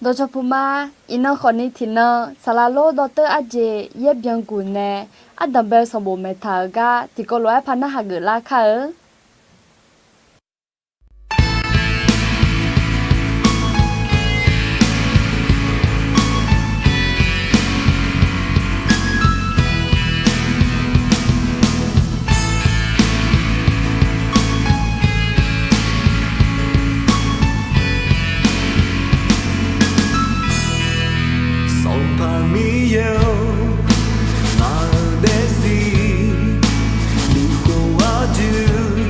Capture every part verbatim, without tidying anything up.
Dawqcawq puq ma. Iqnan khawfni tiqnan saqlaq lor dawrteur arjeq yaer byanguq nae ardanq bae-eu sanqbof maeqtaq-euq gar tiqkawv lof-aer par narhaq geuflar kar-eu. Sanqpaq Miqyaer-or, ngaq-euq daefzir luf khof-awr dui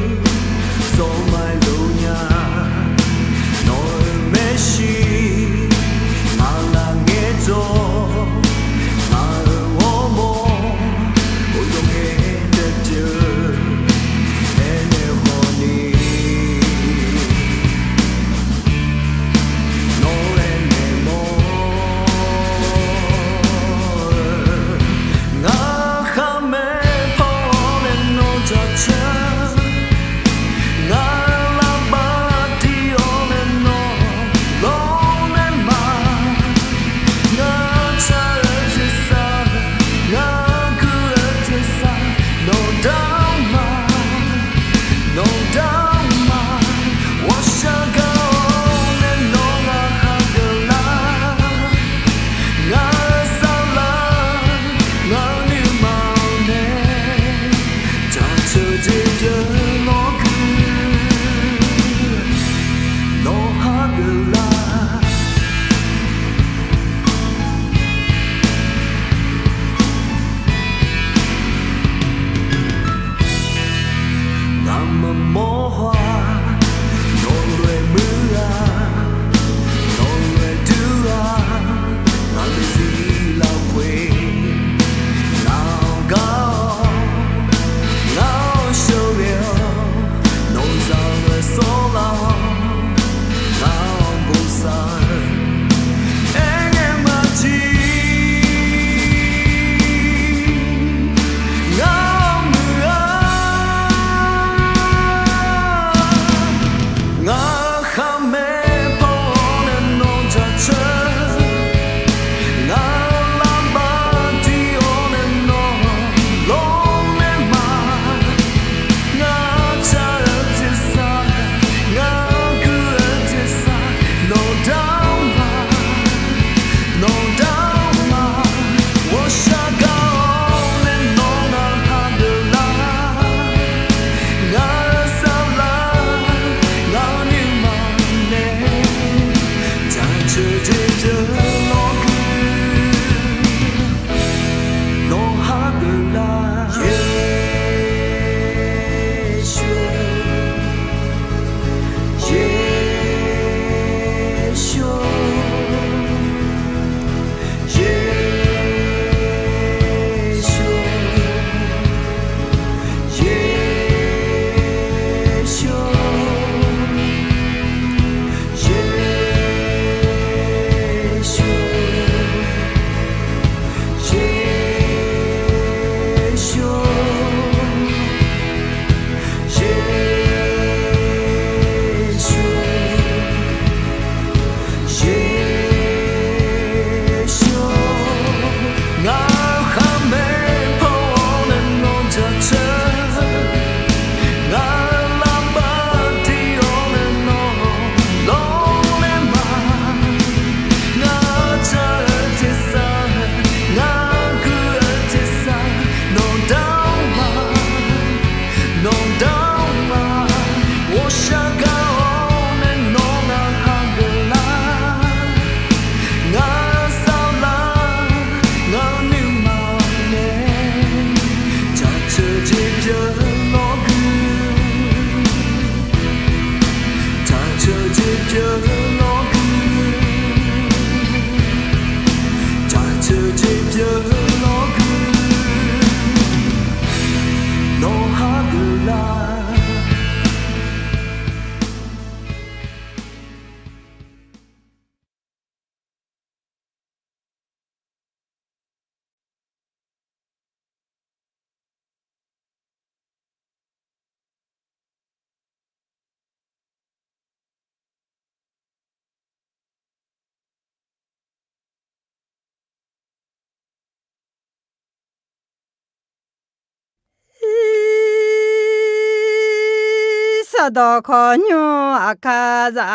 Sardawq khawqnymr aqkar za,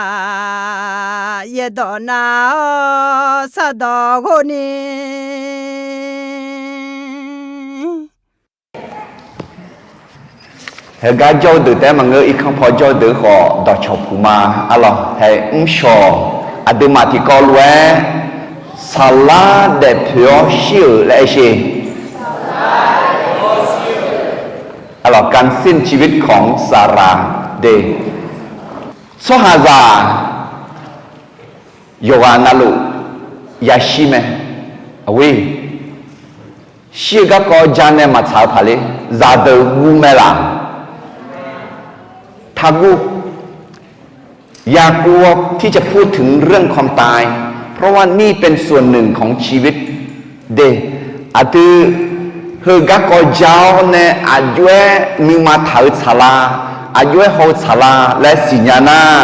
yaerdawq nav-awr sardawq ghov ni. Heugar jawr-eu deuq taef-aer maqngeur, irkanr paw jawr-eu deuq khawf dawqcawq puq ma. Arlawq, hae mrshawq aqduimaf tiqkawv lof-aer saqlar daefpoeq-awr shir-euq laer aer sher. Arlawq, การสิ้นชีวิตของซาราห์ de, tsawrhaqzaq yawqghaq navluf yashir mae. Aqgeu shir-eu garkawv ja nae maqtsaq-eu paqler, zaqdeuq guv mae laq? Taqguv. อยากกลัวที่จะพูดถึงเรื่องความตาย เพราะว่านี่เป็นส่วนหนึ่งของชีวิต de, aqdui heu garkawv ja-awr nae aqjox-aer nuima taq-eu tsaqlar, aqjox-aer haw-eu tsaqlar laer siqnya nar,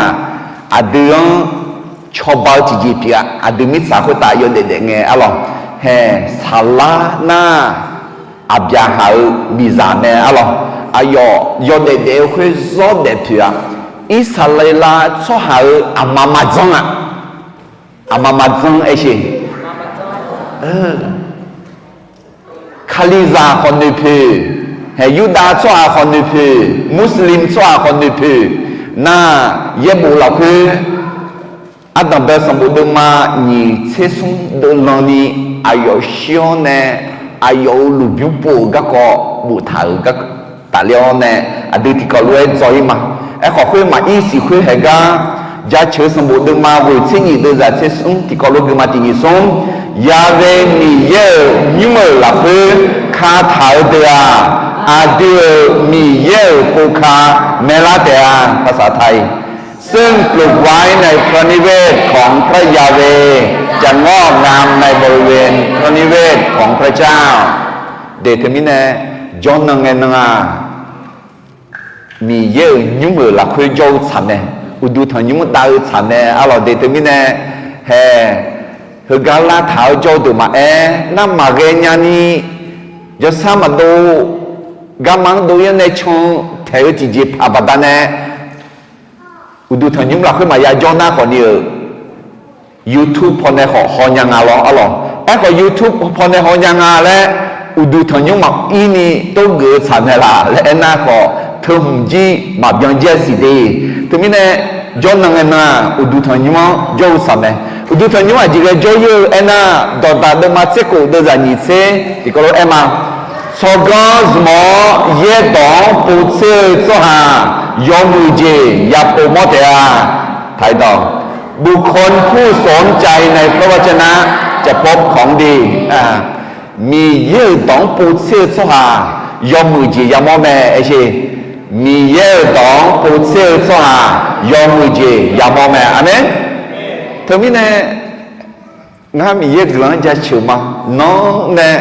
aqdui-anr cawba-eu tiqjeq pyeuf-a. Aqdui mirtsaq khoertav yawdaef daef ngae arlawq, hae saqlar nar Aqbyaqhaq-euq miqzaq mae arlawq. Aqyawf yawdaef daef-eu khoer zawr daef poeq-a. Irsaqleqlav tsawrhaq-euq aqma maqdzanr-a. Aqma maqdzanr aer sher. Kalizaq khawf noeqpoeq, hae Yurdav tsawrhaq khawf noeqpoeq, Muslim tsawrhaq khawf noeqpoeq nar, yaerbof lafkhoer ardanqbae sanqbof deuvma nyiq tser smr deuvlanni aqyawf shir-awr nae aqyawf-euq lmqbymr pov-euq garkawv boftaq-euq gar tafler-awr nae aqdui tiqkawv lof-aer dzaw-ir ma. Aerkhawf khoer maqir siq khoer haeq gar, jaceuq sanqbof deuvma ghoeq tser nyiq deuvzaq tser smr tiqkawv lof guima tiq nyiq smr, Yaqve Miqyaer-euq nymr-euq lafkhoer kataq-eu deuq-aq, aqdui-euq Miqyaer-euq pov ka maelar taef-a. ภาษาไทย ซึ่งปลูกไว้ในพระนิเวศของพระยาเวห์ จะงอกงามในบริเวณพระนิเวศของพระเจ้า de teumirnae, jawrnan ngae nan-aq, Miqyaer-euq nymr-euq lafkhoer jawr-eu tsaq mae, uqduq tanqnymr dav-eu tsaq mae arlawq. De teumirnae, hae heugar lar taq-awr jawr-eu deuq maqaer nar, maqghae nyani, jawrsar maqdov, garma-anr dov-ir-awr nae can taeq-eu tiqjeqpaq baqdanae uqduq tanqnymr lafkhoer maqya jawr nar khawfni-euq, YouTube pawnae khawf haw nya nga lawr arlawq. Aerkhawf YouTube pawnae haw nya nga laer, uqduq tanqnymr maqir ni tov geuf-eu tsaq mae laq laer aernar khawf, teuhmq jir maqbyan jaer siq de. Teumirnae, jawrnan ngae nan-aq, uqduq tanqnymr-anr jawr-eu tsaq mae. Uqduq tanqnymr aqjeq ghae jawr-ir-eu aernar, Dawqdaq deuvma tser khof deuvzaq nyiq tser tiqkawv lof-aer ma. Tsawrganr zmq-awr yaerdawq-anr povtser-eu tsawrhaq yawmuiq jeq yapov mawr taef-a. Taqdawq, บุคคลผู้สวมใจในพระวจนะจะพบของดี Miqyaer-euq dawq-anr povtser-eu tsawrhaq yawmuiq jeq yamawr mae aer sher. Miqyaer-euq dawq-anr povtser-eu tsawrhaq yawmuiq jeq yamawr mae. Aqmeq. Teumirnae, ngar Miqyaer guiqlanq-anr jaceuq ma. Nanr nae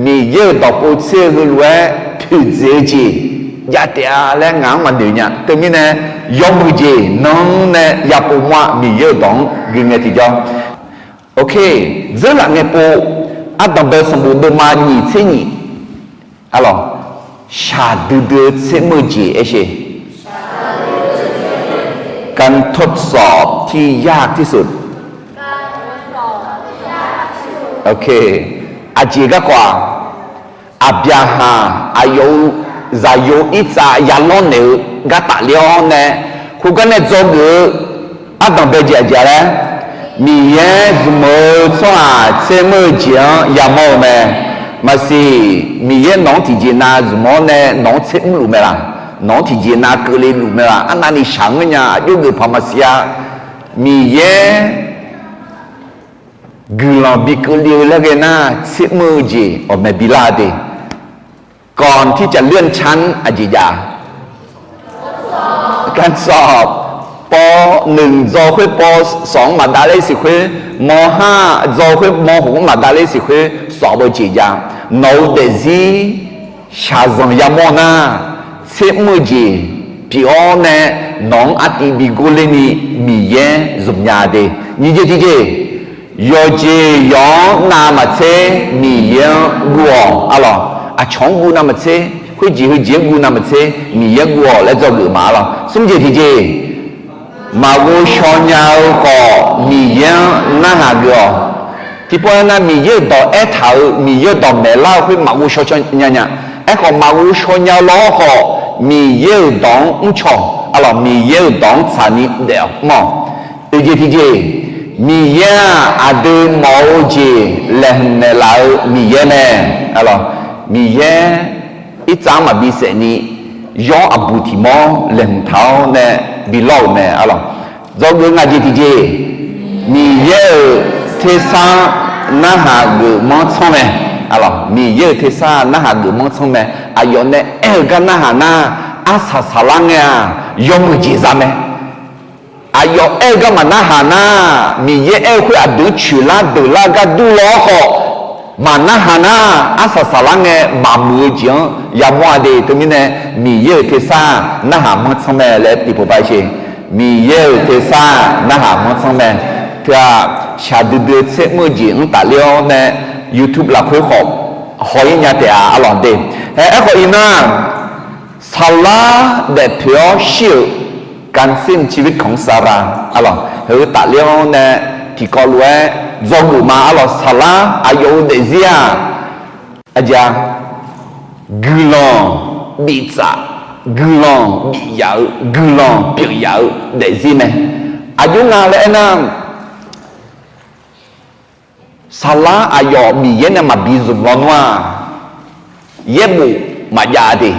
Miqyaer-euq dawq povtser-eu heulof-aer poeqdzaeq-eu jeq jav taef-a laer ngaq-anr maqnoeq nya. Teumirnae, yawmuiq jeq nanr nae yapov mawr-a. Miqyaer-euq dawq-anr gui ngae tiqjawr. Ok, dzeurlaf ngae pov, ardanqbae sanqbof deuvma nyiq tser nyiq arlawq, shaqdui dui-eu tser meuq-eu jeq aer sher. การทดสอบที่ยากที่สุด Ok, aqjeq garkawv-aq, Aqbyaqhaq aqyawf-euq zaqyo irtsav yalawr naeq-eu gar tafler-awr nae, khoergar nae dzawgeuf-eu ardanqbae jeq aqjeq laer, Miqyaer zmq-eu tsawrhaq tser meuq-eu jeq-anr yamawr-eu mae. Maqsiq, Miqyaer nawq-anr tiqjeq nav zmq-awr nae nawq-anr tser mrluf mae laq? Nawq-anr tiqjeq nav keuvle luf mae laq? Arnavni shaq ngeur nya, aqjox geuf paq maqsiq-a. Miqyaer guiqlanq bi keuvle-eu laer ghae nar, tser meuq-eu jeq awqmae bilar de. ก่อนที่จะเลื่อนชั้น aqjeq jav-a? การสอบ ป.หนึ่ง dzaw khoer ป.สอง maqdav ler siq khoer, ม.ห้า dzaw khoer ม.หก maqdav ler siq khoer, sawf-eu jeq jav. Nawq-euq daefzir shaqzanq yamawr nar, tser meuq-eu jeq pyeuf-awr nae nawq-anr artiv bi gorler ni Miqyaer zmq nya de. Nyiq jeq tiqjeq, yawqjeq yawq-anr navmaqtser Miqyaer-anr guv-awq arlawq. Aqcawq-anr guv navmaqtser, Khoerjeq heujeq-anr guv navmaqtser Miqyaer-anr guv-awq laer dzawgeuf ma-a lawq. Smr jeq tiqjeq, maqghov shaw nya-eu khawf Miqyaer-anr narhaq geuf-awq. Tiqpov-aer nar, Miqyaer-euq dawq aertaq-euq, Miqyaer-euq dawq maeqlar-eu khoer maqghov shaw nya nya. Aerkhawf, maqghov shaw nya-eu lawr khawf, Miqyaer-euq dawq-anr mrcaw-awq lawq, Miqyaer-euq dawq-anr tsaqni daef-awq mawr. Oeq jeq tiqjeq, Miqyaer-aq, aqdui mawf-eu jeq laeqhmq naeqlaf-eu Miqyaer mae. Miqyaer irtsav-anr maqbi saef ni, yawr aqbuq tiq mawr laeqhmq taq-awr nae bi lawr-euq mae-a lawq. Dzawgeuf ngaq jeq tiqjeq, Miqyaer-euq tersar narhaq geufmanr tsanr mae. Miqyaer-euq tersar narhaq geufmanr tsanr mae. Aqyawf nae aer-eu gar narhaq nar, arsaq saqlar ngae-aq, yawmuiq jeq za mae. Aqyawf aer-eu gar maqnarhaq nar, Miqyaer aer-eu khoer aqdui-anr coeqlar deuqlar gar dur law-awr khawf, maqnarhaq nar, arsaq saqlar ngae maqmuiq-eu jeq-anr yamawr-a de. Teumirnae, Miqyaer-euq tersar narhaq manr tsanr mae laer tiqpov par sher. Miqyaer-euq tersar narhaq manr tsanr mae. Teu-aq, shaqdui dui-eu tser mr-eu jeq-anr tafler-awr nae, YouTube lafkhoer khawf haw-ir nya taef-a, arlawq de. Hae, aerkhawf iqnan, saqlar daefpoeq-awr shir-euq การสิ้นชีวิตของซารา arlawq, heu tafler-awr nae tiqkawv lof-aer dzawgeuf ma, arlawq. Saqlar aqyawf-euq daefzir-aq, aqjeq-a, guiqlanq biftsaf, guiqlanq bif yaf-eu, guiqlanq pyeuf yaf-eu daefzir mae. Aqjox nga laer aernar, saqlar aqyawf Miqyaer nae maqbi zmq lawnmr-aq, yaerbof maqjav de.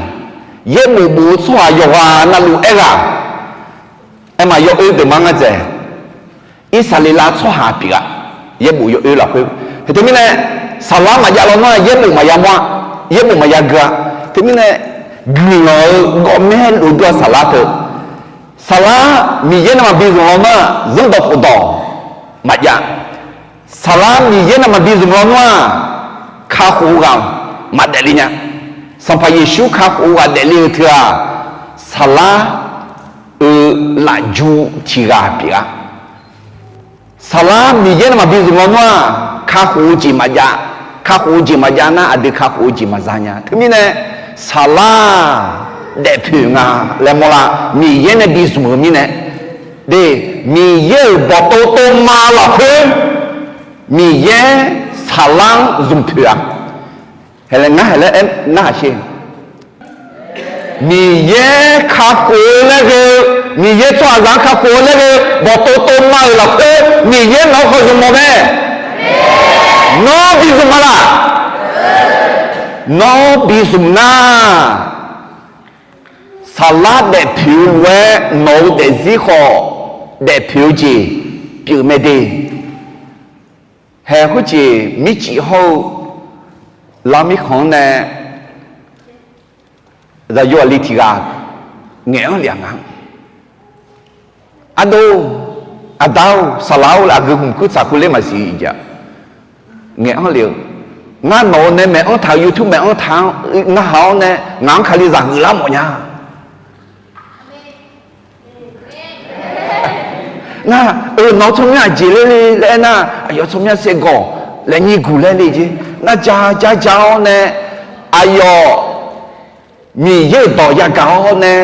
Yaerbof bof-eu tsawrhaq yawqghaq navluf aerghaq, aerma yawoer deuq ma ngar dzaeq, Irsaqleqlav tsawrhaq pyeuf-a. Yaerbof yawoer lafkhoer, teumirnae, saqlar maqjav lawnmr-aq, yaerbof maqya mawr-a, yaerbof maqya gui-a. Teumirnae, guiqlanq-eu gawqmaer lofdur-aq saqlar teu. Saqlar Miqyaer nae maqbi zmq lawnmr-aq, zanrdawq khofdawq maqjav. Saqlar Miqyaer nae maqbi zmq lawnmr-aq, kakhof-eu ghaq maqdaef le nya. Sanqpaq Yeqsur kakhof-eu ghaq daefle-eu teu-aq, saqlar-eu lafju tiq ghaq pyeuf-a. Saqlar Miqyaer nae maqbi zmq lawnmr-aq, kakhof-eu jeq maqjav. Kakhof-eu jeq maqjav nar, aqdui kakhof-eu jeq maqza nya. Teumirnae, saqlar daefpoeq nga laer mawrlar. Miqyaer nae bi zmq-eu mirnae, de, Miqyaer-euq bawqtov tov ma lafkhoer, Miqyaer saqlar-anr zmq poeq-a. Haeq laer ngar haeq laer aer narhaq sher. Miqyaer kakhof-eu laer ghae-eu, Miqyaer tsawrhaqzaq-anr kakhof-eu laer ghae-eu bawqtov tov ma-euq lafkhoer, Miqyaer nawq-anr khawf zmq mawf mae. Nawr bi zmq ma laq? Nawr bi zmq nar, saqlar daefpoeq-eu lof-aer nawq-eu daefzir khawf daefpoeq-eu jeq pyeuf mae de. Haeq khoerjeq mircif hawr-eu lar mirkhanq-anr nae zaqyo aqli tiq ghaq ngaeq-anr lef-a nga. Ardov, aqda-or, saqlaq-or laer aqgeu hmq kuir tsaq kuir ler maqsiq jav. Ngaeq-anr lef-eu, ngar nawq-eu nae maeq-anr taq-eu YouTube maeq-anr taq-anr narhaq-awr nae ngaq-anr Kalizaq huiqlar mawf nya. Nar-eu nawq-eu tsawrmyanr aqjeq ler le laer aernar, aqyawf tsawrmyanr saergawq laer nyir guq laer le jeq. Nar ja ja ja-awr nae, aqyawf Miqyaer-euq dawq yagaq-awr nae,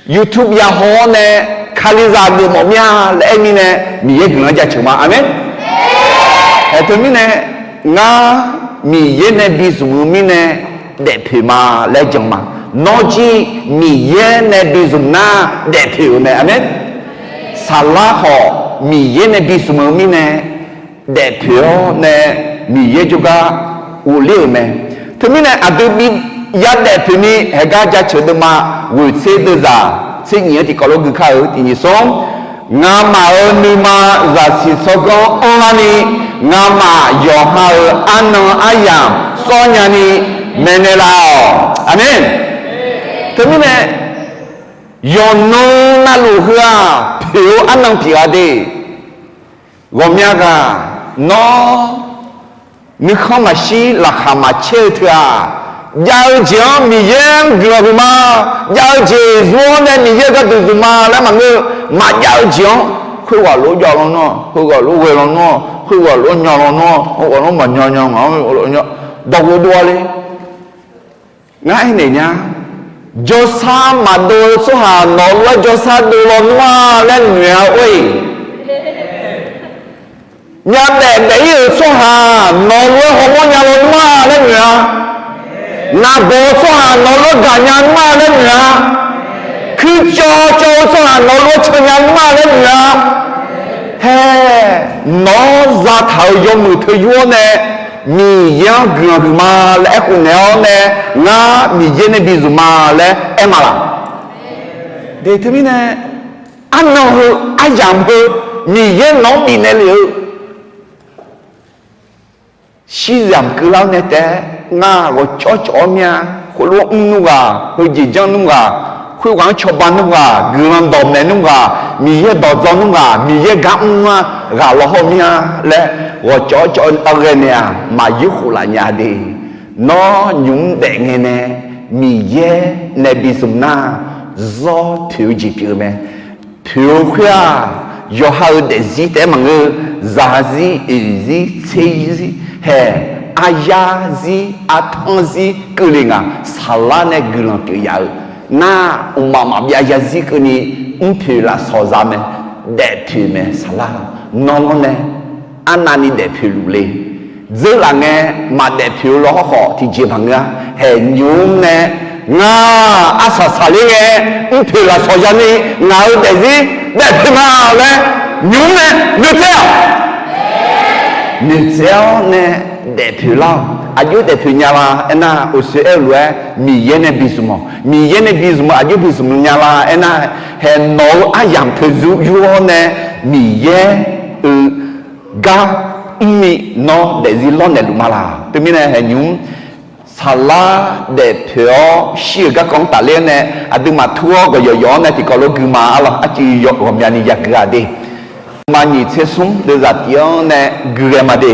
YouTube yahaw-awr nae, Kalizaq geufmawf mir-a laer aer mirnae, Miqyaer guiqlanq-anr jaceuq ma. Aqmeq. Aerteu mirnae, ngar Miqyaer nae bi zmq-eu mirnae daefpoeq ma laer jan ma. Nawr jir Miqyaer nae bi zmq nar daefpoeq-euq mae. Aqmeq. Saqlar khawf Miqyaer nae bi zmq-eu mirnae daefpoeq-awr nae Miqyaer jawrgar ghofler-euq mae. Teumirnae aqdui bi yadaef poeq ni haeqgar jaceuq deuvma, ghoeqtser deuvzaq tser nyiq-anr tiqkawv lof gui kar-eu. Tiq nyiq smr, ngamaf-euq nuima zaqsiq tsawrganr anrlar ni, ngamaf yawqha-euq arnan aryamq sawr nya ni maeqnaeq laf-awq. Aqmeq. Teumirnae, yawqnan navluf heu-aq poeq-eu arnan pyeuf-a de. Ghawqmya ghaq, nawr nuikhanr maqshir laqkhaq maqcaer-eu teu-aq, jav-eu jeq-anr Miqyaer-anr guiqlanq huiqma. Jav-eu jeq zmq-awr nae Miqyaer gharduq zmq ma laer maqngeur-eu, maqjav-eu jeq-anr khoerghaq lof jav lawnmr-aq, khoerghaq lof ghae lawnmr-aq, khoerghaq lof nya lawnmr-aq, khoerghaq lof maqnya nya ngaq-anr dawq ghoe dov-a le. Ngar aernaeq nya, jawrsar maqdov-eu tsawrhaq nawq-eu lof-aer jawrsar dov lawnmr-a laer noeq-a or-iq. Myavbaef baef-ir-euq tsawrhaq nawq-eu lof-aer hawmawr nya lawnmr-a laer noeq-a. Naqbawq-eu tsawrhaq nawq-eu lof-aer gaqnya nmr-a laer noeq-a. Kuircawv cawv-eu tsawrhaq nawq-eu lof-aer cannya nmr-a laer noeq-a. Haer, nawq-anr zataq-euq yawmuiq teu yur-awr nae Miqyaer-anr guiqlanq huiqma laer aerkhof naeq-awr nae, ngar Miqyaer nae bi zmq ma laer aer ma laq? De teumirnae, arnan heu, aryamq heu, Miqyaer nawq-anr bifnaeq lef-eu shiryamq keuvlar-awr nae taef-aer, ngar ghawqcawv cawv-awr mir-a. Khoerlof-aer mrnmr ghaq, heujeq janr nmr ghaq, khoerghaq-anr cawba nmr ghaq, guiqlanq dawqmaeq nmr ghaq, Miqyaer dawqdzawr nmr ghaq, Miqyaer gar mr-a, ghaq law hawr mir-a laer ghawqcawv cawv-awr ghae naeq-aq, maqyur khof laf nya de. Nawr nymq-mr daef ngae nae Miqyaer nae bi zmq nar, zawr toeq-eu jeq pyeuf-eu mae. Toeq-eu khoer-aq, yawqha-euq daefzir taef-aer maqngeur-eu, zaqzir, oeqzir, tserzir, haeq, aryarzir, artanrzir keuvle nga. Saqlar nae guiqlanq pyeuf yaf-eu nar, mqmaq maqbyav zarzir keuvni mrpoeq lafsawq za mae. Daefpoeq mae saqlar. Nawr lawr nae arnavni daefpoeq luf le. Dzeurlaf ngae maqdaef poeq-eu law hawrkhawf tiqjeq maqngeur-a. Haeq nymq-mr nae, ngar arsaq saqler ngae mrpoeq lafsawq yani ngaq-euq daefzir daefpoeq ma laer nymq-mr nae noeqtsaev-awq. Noeqtsaev-awr nae daefpoeq lar-awq. Aqjox daefpoeq nya la aernar, uqshoe aer-eu lof-aer Miqyaer nae bi zmq-awq. Miqyaer nae bi zmq-eu aqjox bi zmq nya la aernar, haeq nawq-eu aryamq teu yur-awr nae Miqyaer-euq gar mrni nawr daefzir lawrnaeq luf ma laq? Teumirnae haeq nymq-mr saqlar daefpoeq-awr shir-euq garkawv-anr tafler-awr nae, aqduimaf tur-awr gawqyawq yawq-awr nae tiqkawv lof gui ma. Arlawq arcuiv ghawqmyani yaguiq-a de. Aqduimaf nyiq tser smr deuvzaq tif-anr nae gui ghae ma de.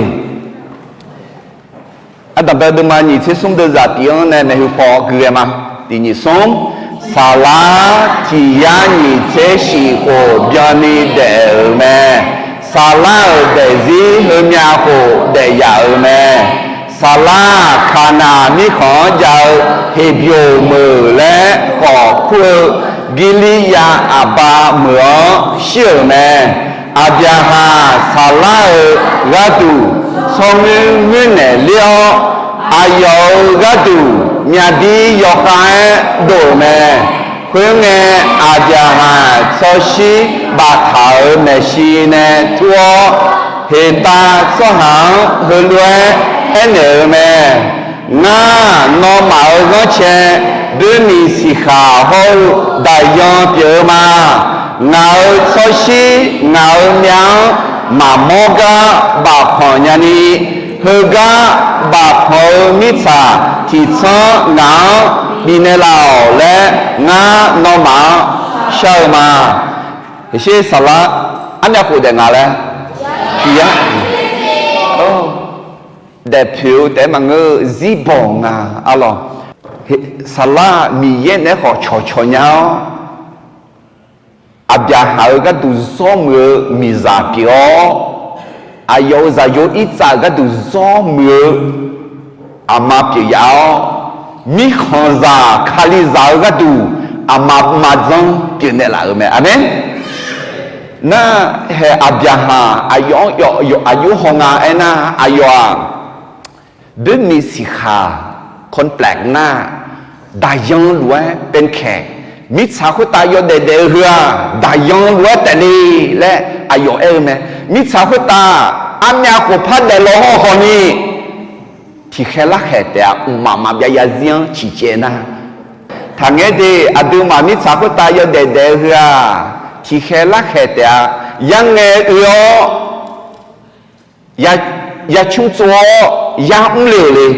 Ardanqbae deuvma nyiq tser smr deuvzaq tif-anr nae maeqhu paw gui ghae ma. Tiq nyiq smr, saqlar tiq yar nyiq tser shif khof byanni daef-euq mae. Saqlar-euq daefzir heumyav khof daef yaf-euq mae. Saqlar-aq, Kaqnaq mirkhanq-anr jav-eu Heqbyoq meuq laer khawf kur-eu Girliryav aqba meuq-anr shir-euq mae. Aqbyaqhaq saqlar-euq gharduq tsawrmuir muirnaeq ler-awr, aqyawf-euq gharduq myavbir yawkhav-aer dov-euq mae. Khoerngae, Aqbyaqhaq tsawrshir baftaq-euq maeqshi nae tur-awr, Heqtav tsawrhaq-anr heulof-aer aernaeq-euq mae. Ngar, nawmaf-euq ghanrcae, boermiq siqkhaq hawr-eu daqyan pyeuf-eu ma. Ngaq-euq tsawrshir ngaq-euq myav-anr maqmawr gar bafpanq nyani, heugar bafpanq-eu mirtsaq tiqtsanr ngaq-anr bifnaeq laf-awq laer, ngar nawmaf-anr shar-eu ma. Sher saqlar, armyav khof daef nga laer, tiq yar daefpoeq-eu taef-aer maqngeur-eu zirbawq nga. Arlawq, saqlar Miqyaer naeq-aer khawf cawqcawq nya-awr, Aqbyaqhaq-euq gharduq zawr muiq-eu miqzaq pyeuf-awr, aqyawf-euq zaqyo irtsav-euq gharduq zawr muiq-eu aqma pyeuf yaf-awr, mirkhanqzaq Kalizaq-eu gharduq aqma maqdzanr pyeufnaeq laf-euq mae. Aqmeq. Nar, haeq Aqbyaqhaq aqyawf-anr yawf aqjox haw nga aernar, aqyawf-aq, boermiq siqkhaq contract nar, daqyan lof-aer เป็นแขก, mirtsaq khoertav yawdaef daef-eu heu-aq, daqyan lof-aer taef le laer aqyawf aer-eu mae. Mirtsaq khoertav armyav khof par daef law hawrkhawf ni, tiqkhaeq larkhaeq taef-a. Mqmaq maqbyav zarzir-anr ciqcaev nar, taqngaer de. Aqduimaf mirtsaq khoertav yawdaef daef-eu heu-aq, tiqkhaeq larkhaeq taef-a. Yarngae oe-awr, ya, ya cmr tsov-awr yar mr le-euq le.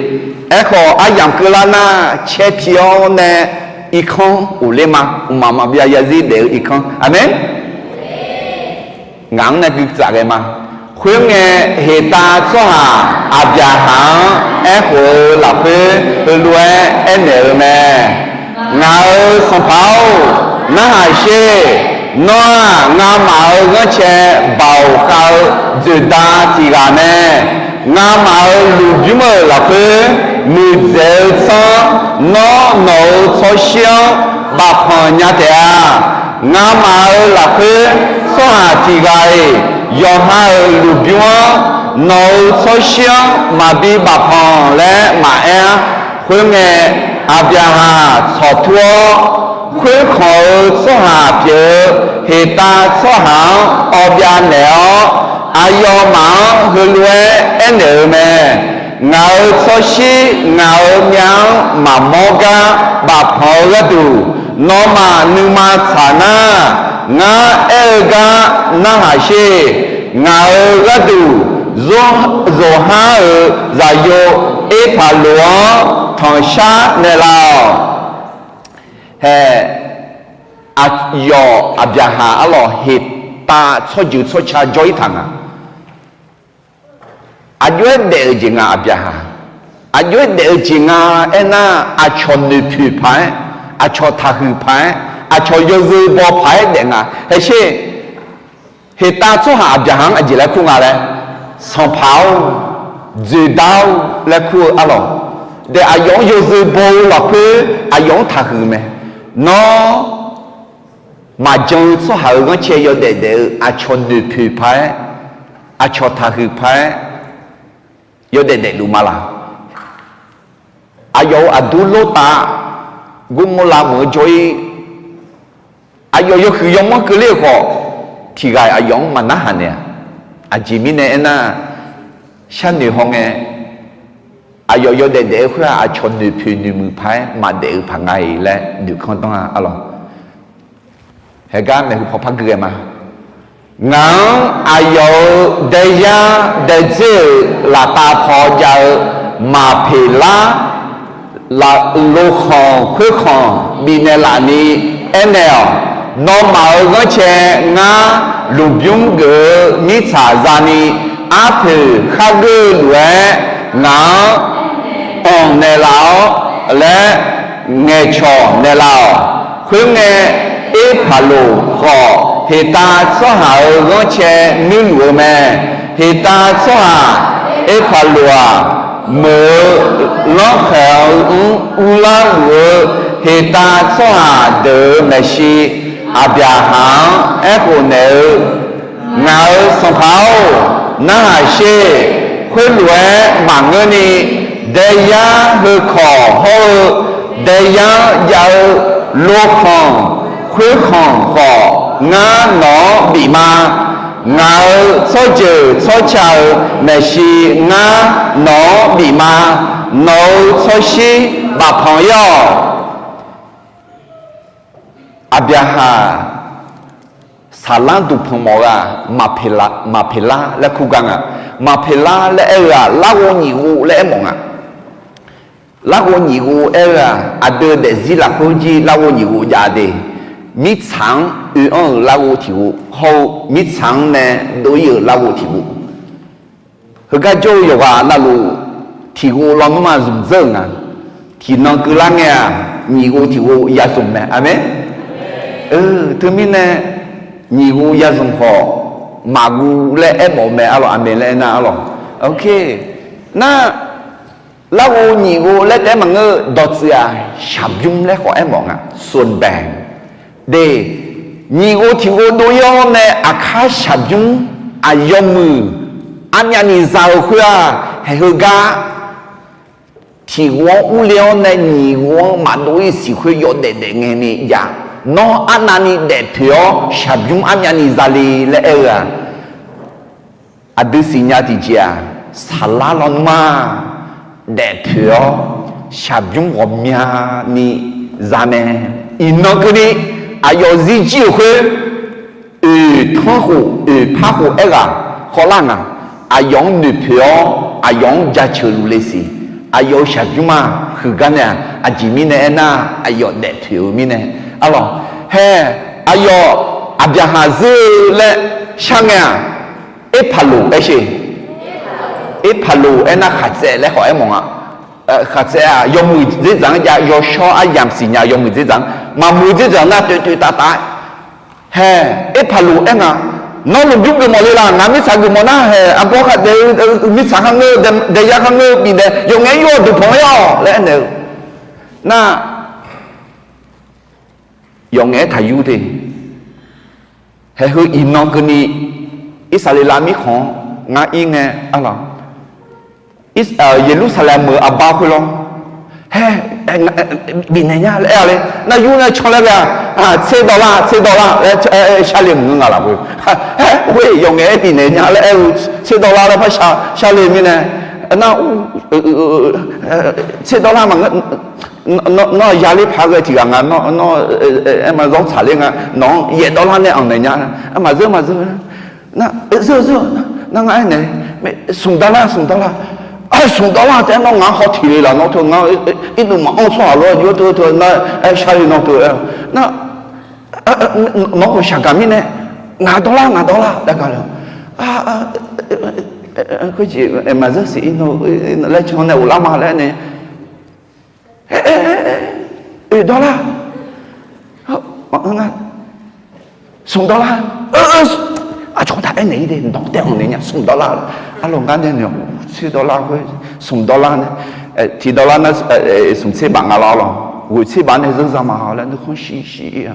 Aerkhawf, aryamq keuvlar nar, caer pi-awr nae irkanr ghofler ma. Mqmaq maqbyav zarzir daef-eu irkanr. Aqmeq. Ngaq-anr nae guitsaf ghae ma. Khoerngae, Heqtav tsawrhaq Aqbyaqhaq-anr aerkhof-eu lafkhoer heulof-aer aernaeq-eu mae. Ngaq-euq sanqpaq-or, narhaq sher. Nawr-aq, ngamaf-euq ghanrcae baoq khav-eu dzoeqda tiq ghaq mae. Ngamaf-euq lmqbymr-euq lafkhoer muiqdzaeq-eu tsanr, nawr nawq-euq tsawrshir-anr bafpanq nya taef-a. Ngamaf-euq lafkhoer tsawrhaq tiq ghaq-iq yawqha-euq lmqbymr-anr nawq-euq tsawrshir-anr maqbi bafpanq laer maqaer-ar. Khoerngae, Aqbyaqhaq tsawqtur-awr, khoerkhanq-eu tsawrhaq pyeuf-eu heqtav tsawrhaq-anr awbyav naeq-awr, aqyawfmaf-anr heulof-aer aernaeq-eu mae. Ngaq-euq tsawrshir ngaq-euq myav-anr maqmawr gar bafpanq-eu gharduq, nawmaf nuima tsaq nar, ngar aer-eu gar narhaq sher. Ngaq-euq gharduq zor, zoqhar-euq zaqyo Erpaqloq-anr tanqshar naeqlaf-awq. Hae, aqyawf Aqbyaqhaq arlawq heqtav tsawrjeuq tsawrca jawr-ir taq nga. Aqjox-aer daef-eu jeq nga Aqbyaqhaq. Aqjox-aer daef-eu jeq nga aernar, aqcawq noeqpoeq paq-aer, aqcawq taqhuiq paq-aer, aqcawq yawzeu baw paq-aer daef nga. Hae sher, heqtav tsawrhaq Aqbyaqhaq-anr aqjeq laer kur nga laer, Sanqpaq-or, dzoeqdar-or laer kur-eu arlawq. Daef aqyawf-anr yawzeu baw-eu lafkhoer aqyawf-anr taqhuiq mae. Nawr maqjan-eu tsawrhaq-euq ghanrcae yawdaef daef-eu aqcawq noeqpoeq paq-aer, aqcawq taqhuiq paq-aer yawdaef daefluf ma laq? Aqyawf-euq aqdur Lortav, Gormorlav meuq-eu jawr-ir, aqyawf yawhuiq yawmanr keuvler-euq khawf, tiq ghaq-iq aqyawf-anr maqnarhaq naeq-a. Aqjeq mirnae aernar, sharnoeq hawngae, aqyawf yawdaef daef-eu khoer-aq, aqcawq noeqpoeq noeqmuiq paq-aer maqdaef-eu paq nga-iq laer noeqkanr danr-a arlawq. Haegar maeqhu paw par gui ghae ma. Ngaq-anr aqyawf-euq daeyar daedzer-euq laftav paw jav-eu Maqpeqlar lofkhanq khoerkhanq bifnaeq laf ni aernaeq-awq. Nawmaf-euq ghanrcae ngar lmqbymr geuf-eu mirtsaq zani arpoeq khargeur-eu lof-aer ngaq-anr anq naeqlaf-awr laer ngaeqcawq naeqlaf-awq. Khoerngae, Erpaqloq khawf heqtav tsawrhaq-euq ghanrcae nuirluf-eu mae. Heqtav tsawrhaq Erpaqloq-aq, meuq-eu lanrkhaeq-anr urlar luf-eu heqtav tsawrhaq deuq-euq maeqshi, Aqbyaqhaq-anr aerkhof naeq-eu, Ngaq-euq Sanqpaq-or, narhaq sher. Khoerlof-aer maqngeurni, daeyar heukawq hawr-eu daeyar-anr jav-eu lofkhanq khoerkhanq khawf, ngar nawq-anr bif ma. Ngaq-euq tsawrjeuq tsawrca-euq maeqshi ngar nawq-anr bif ma. Nawq-euq tsawrshir bafpanq-ir-awq. Aqbyaqhaq saqlanr duqpanq mawf ghaq, Maqpeqlar laer kur gar nga. Maqpeqlar laer aer-eu-aq, larghov nyiq ghov laer aermawf nga. Larghov nyiq ghov aer-eu-aq, aqdui daefzir lafkhoer jir larghov nyiq ghov jav de. Mirtsaq-anr oe-anr-euq larghov tiq ghov hawr-eu, mirtsaq-anr nae dov-ir-euq larghov tiq ghov. Heugar jawr-eu yawqghaq navluf, tiq ghov lawnmr ma zmq dzeur-euq nga. Tiqnan keuvlar ngae-aq, nyiq ghov tiq ghov ya zmq mae. Aqmeq. Teumirnae, nyiq ghov ya zmq khawf, maqguv laer aermawf-eu mae arlawq. Aqmeq laer aernar arlawq. Nar, larghov nyiq ghov laer taef-aer maqngeur-eu, dawqtsuif-aq shaqbymr laer khawf aermawf nga. Sonbae de, nyiq ghov tiq ghov dov-ir-awr nae aqkar shaqbymr aqyawf muiq armyavni za-eu khoer-aq, haeq heugar tiq ghov-anr urle-awr nae nyiq ghov-anr maqdov-ir siq khoer yawdaef daef ngae ni jav. Nawr arnavni daefpoeq-awr shaqbymr armyavni zale laer aer-eu-aq, aqdui siqnya tiqjeq-aq, saqlar lawnmr-aq, daefpoeq-awr shaqbymr ghawqmyani za mae. Iqnan keuvni aqyawf zirjir-euq khoer, oeq tanr khof oeq par khof aerghaq khawvlar nga. Aqyawf-anr noeqpoeq-awr aqyawf-anr jaceuq luf le siq. Aqyawf-euq shaqbymr-aq huiqgar nae-aq, aqjeq mirnae aernar, aqyawf daefpoeq-eu mirnae arlawq. Hae, aqyawf Aqbyaqhaq zeur-eu laer shar ngae-aq, Erpaqloq aer sher. Erpaqloq aernar khaqtsaev laer khawf aermawf nga. Khaqtsaev-aq yawmuiq dzerdzaq-anr jav, yawshawr aryamq siqnya yawmuiq dzerdzaq-anr, maqmuiq dzerdzaq nar toeq toeq taf taf-aer. Hae, Erpaqloq aer nga. Nawr lmqbymr geufmawf le laf, ngaq mirtsaq geufmawf nar haeq, arbawr khardaef-eu mirtsaq kharngeur, daeyar kharngeur bifnaeq, yawf ngaef yur-awr duqpanq-aer-awq laer aernaeq-eu nar, yawf ngaef-aer taqyur te. Haeq heu iqnan keuvni Irsaqleqlav mirkhanq-anr ngar ir ngae, arlawq, Yeqlursaqlaeq meuq-euq aqbar khoerlawr, haer, bifnaeq nya laer aer-a le. Nar yur nae can laer ghae-a, tserdawv lar, tserdawv lar laer sharle mq ngeur nga lafkhoer, haer, khoer yawf ngaef-aer bifnaeq nya laer aer-eu, tserdawv lar laer par sharle mirnae, nar, tserdawv lar ma, nawr yaler paq ghae tiq ghaq nga, nawr, aer ma zawr tsaqler nga, nawq-anr yaef dawv lar nae anq naeq nya, maqzeur maqzeur, nar, zeur zeur, nar ngar aernaeq, smq dawv lar, smq dawv lar, smq dawv lar taef-aer nawr ngaq-anr haw tiq le laf, nawr teu ngar, irdov maqanr tsawrhaq lof-aer jov-aer teu teu nar, aer sharle nawr teu-aer, nar, nawq-anr khawf shaqgaq mirnae, ngaq dawv lar, ngaq dawv lar laer gaq le-awr, khoerjeq maqzeur siq, laer can nae of lar ma laer nae, oe dawv lar, smq dawv lar, aqcawq taq aernaeq-ir de, nawq taef-aer anq naeq nya, smq dawv lar, arlawq ngar nae naeq-awq, tserdawv lar khoer, smq dawv lar nae, tiq dawv lar nar, smq tser baf nga lawr lawr, ghoeq tser baf nae zeur za ma laer nuikhanr shir shir-ir-a.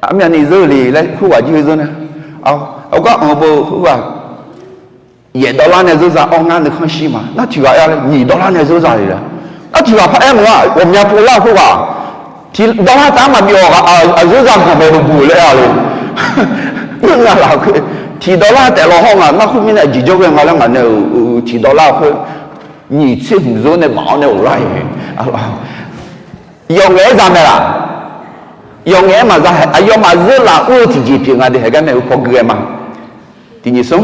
Armyavni zeur le laer khoerghaq jir-eu zeur nae, aqgar anq-eu beu khoerghaq, yaef dawv lar nae zeur za-awr ngar nuikhanr shir ma. Nar tiq ghaq aer-a le, nyiq dawv lar nae zeur za le laer. Nar tiq ghaq par aer maqnga, ghawqmya pov lar-eu khoerghaq, tiq dawv lar taf-aer maqbif-awq, aqzeur za ganq bae-eu buq laer aer-a le. Ngeur nga lafkhoer, tiq dawv lar taef law hawr nga, nar khoermirnae aqjeq jawrghae nga laer ngaq nae-euq tiq dawv lar khoer, nyiq tser hmq zeur nae baf-awr nae of lar-iq, yawf ngaef-aer za mae laf. Yawf ngaef-aer maqza haeq, aqyawfmaf zeur laf ur-eu tiqjeq pyeuf nga de, haeq gar nae-eu paw gui ghae ma. Tiq nyiq smr.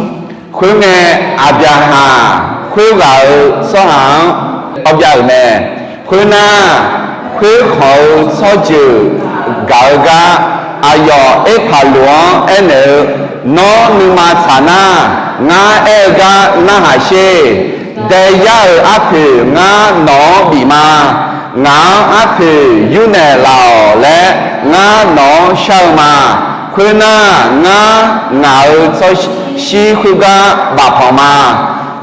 Khoerngae, Aqbyaqhaq khoerghaq-euq tsawrhaq-anr awbyav-euq mae. Khoernar, khoerkhanq-euq tsawrjeuq gaq-eu gar aqyawf Erpaqloq-anr aernaeq-eu, Nawr nuima tsaq nar, ngar aer-eu gar narhaq sher. Daeyar-euq arpoeq ngar nawq-anr bif ma. Ngaq-anr arpoeq yurnaeq laf-awq laer ngar nawq-anr shar-eu ma. Khoernar, ngar ngaq-euq tsawrshir khoergar bafpanq ma.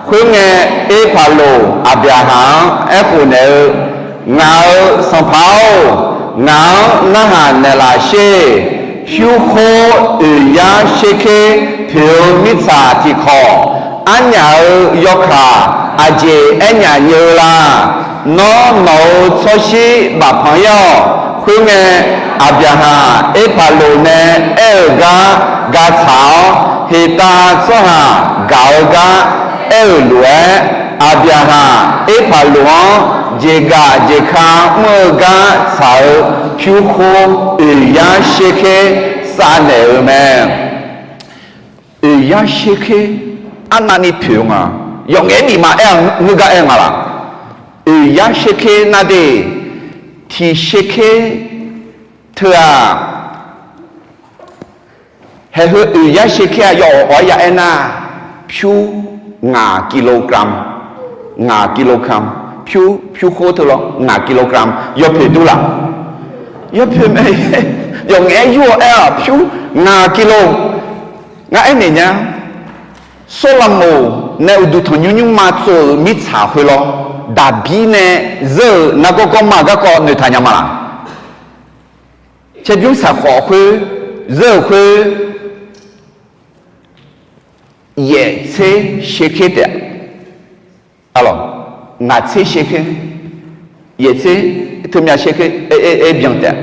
Khoerngae, Erpaqloq Aqbyaqhaq-anr aerkhof naeq-eu, Ngaq-euq sanqpaq-or, ngaq-anr narhaq naeqlaf sher. Pyurkhor oeq yar sherker poeq-eu mirtsaq tiqkawq, arnyaf-euq yawkaq aqjeq aernyaf nyeu-eu la? Nawr nawq-euq tsawrshir bafpanq-ir-awq. Khoerngae, Aqbyaqhaq Erpaqloq nae aer-euq gar ga tsaq-awr, Heqtav tsawrhaq gaq-eu gar aer-euq lof-aer, Aqbyaqhaq Erpaqloq-anr jeqgaf jeqka mr-eu gar tsaq-eu pyurkhor oeq yar sherker savnaeq-euq mae. Oeq yar sherker arnavni poeq-eu nga. Yawf ngaef-aer bif ma aer-a, ngeur gar aer nga laf? Oeq yar sherker nar de, tiq sherker teu-aq, haeq heu oeq yar sherker-aq yawf awq-aer ya aernar, pyur ngaq kilogram, ngaq kilogram, pyur pyurkhor teu lawr ngaq kilogram yawpoeq dur laf? Yawpoeq mae. Yawf ngaef-aer yur-awr aer-aq pyur ngaq kilo. Ngar aernaeq nya, Sawrlaqmoq nae uqduq tanqnymr nymrma tsov-euq mirtsaq khoer lawr, Daqbir nae zeur-euq nargawr gawrma-euq garkawv noeqtaq nya ma laf? Caerbymr saqkhawf khoer zeur-euq khoer, yaeq tser sherker taef-a. Ngaq tser sherker, yaeq tser, teumyav sherker, aer byan taef-a.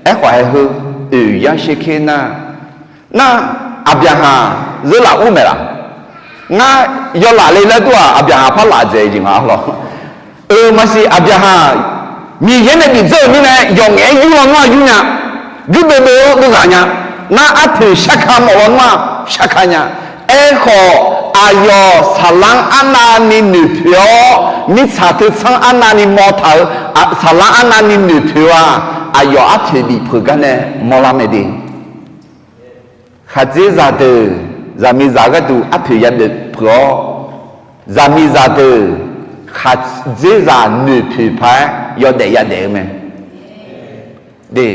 Aerkhawf haeq heu oeq yar sherker nar, nar Aqbyaqhaq zeur laf ur maeq laf? Ngar yawlaf le laer dur-aq, Aqbyaqhaq par laf dzaeq jeq nga lawr. Euq maqsiq, Aqbyaqhaq Miqyaer nae bifdzeur-euq mirnae yawf ngaef-aer yur lawnmr-aq yur nya. Guirdeuv deuv-eu ghaq nya. Nar arpoeq sharka mawf lawnmr-aq sharka nya. Aerkhawf, aqyawf saqlanr arnavni noeqpoeq-awr, mirtsaq teu tsanr arnavni mawr taq-eu, saqlanr arnavni noeqpoeq-eu-aq, aqyawf arpoeq bif peuq gar nae mawrlar mae de. Khaqdzerzaq deuq zaqmiqzaq gharduq arpoeq ya boeq peuq-awr, zaqmiqzaq deuq khaqdzerzaq noeqpoeq paq-aer yawdaef yadaef-eu mae. De,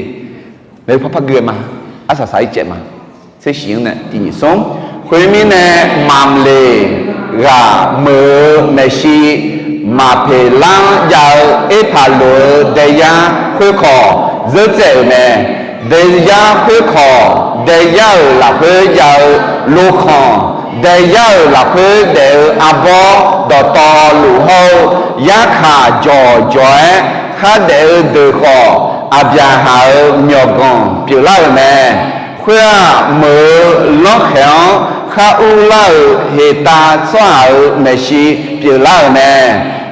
maeqhu par par gui-eu ma. Arsaq saq-ir caev ma. Tser shif-anr nae tiq nyiq smr. Khoermirnae, Mamleq ghaq meuq-eu maeqshi, Maqpeqlar-anr jav-eu Erpaqloq-eu daeyar khoerkawq, zeur tsaev-euq mae. Daeyar khoerkawq, daeyar-euq lafkhoer jav-eu lokhanq, daeyar-euq lafkhoer daef-eu arbawr dawqtawvluf hawr-eu yarkaq jawqjawq-aer khardaef-eu deuq khawf, Aqbyaqhaq-euq myawqganq pyeuflar-euq mae. Khoer-aq, meuq-eu lanrkhaeq-anr khar urlar-euq heqtav tsawrhaq-euq maeqshi pyeuflar-euq mae.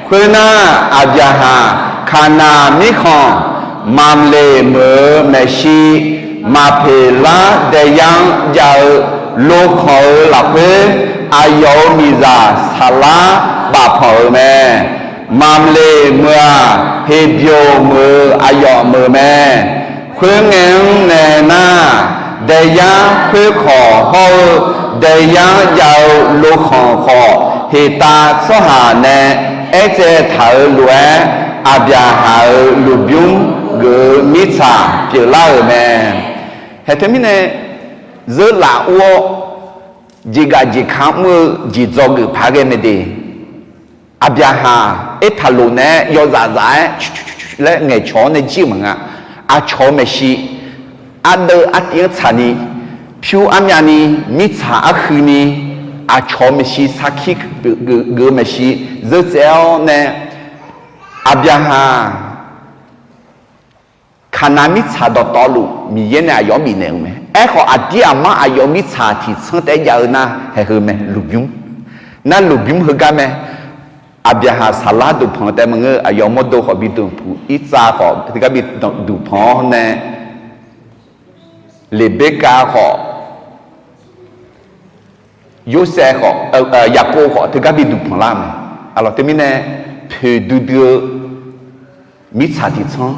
Khoernar, Aqbyaqhaq Kaqnaq mirkhanq, Mamleq meuq-eu maeqshi, Maqpeqlar daeyar-anr jav-eu lokhanq-euq lafkhoer, aqyawf-euq miqzaq Saqlar bafpanq-euq mae. Mamleq meuq-aq, Heqbyoq meuq-eu aqyawf meuq mae. Khoerngae-anr nae nar, daeyar khoerkawq hawr-eu daeyar-anr jav-eu lokhanq khawf, heqtav tsawrhaq nae aertsaev taq-euq lof-aer, Aqbyaqhaq-euq lmqbymr geuf-eu mirtsaq pyeuflar-euq mae. Haeq teumirnae, zeur laf ur-awr, jeqgaf jeqka mr-eu jeq dzawgeuf paq ghae mae de. Aqbyaqhaq Erpaqloq naeq-aer yawzaf zaf-aer laer ngaeqcawq-awr nae jir-eu maqnga. Aqcawq-eu maeqshi, ardeuv artiv-anr tsaqni, pyur armyavni, mirtsaq arhuini, aqcawq-eu maeqshi sarkir geuf-eu maeqshi zeur tsaev-awr nae, Aqbyaqhaq Kaqnaq mirtsaq dawqtawvluf Miqyaer nae aqyawf-anr bifnaeq-euq mae. Aerkhawf, aqdir aqmar aqyawf mirtsaq tiqtsanr taef-aer jav-eu nar, haeq heu mae, lmqbymr. Nar lmqbymr heugar mae. Aqbyaqhaq Saqlar duqpanq taef maqngeur, aqyawf mawrdo khawf bi duqpanq, Irtsav khawf teugar bi duqpanq-awr nae, Leqberkav khawf, Yorsaev khawf, Yaqkov khawf teugar bi duqpanq lar mae. Aqlawq teumirnae, poeqdui dui-eu mirtsaq tiqtsanr,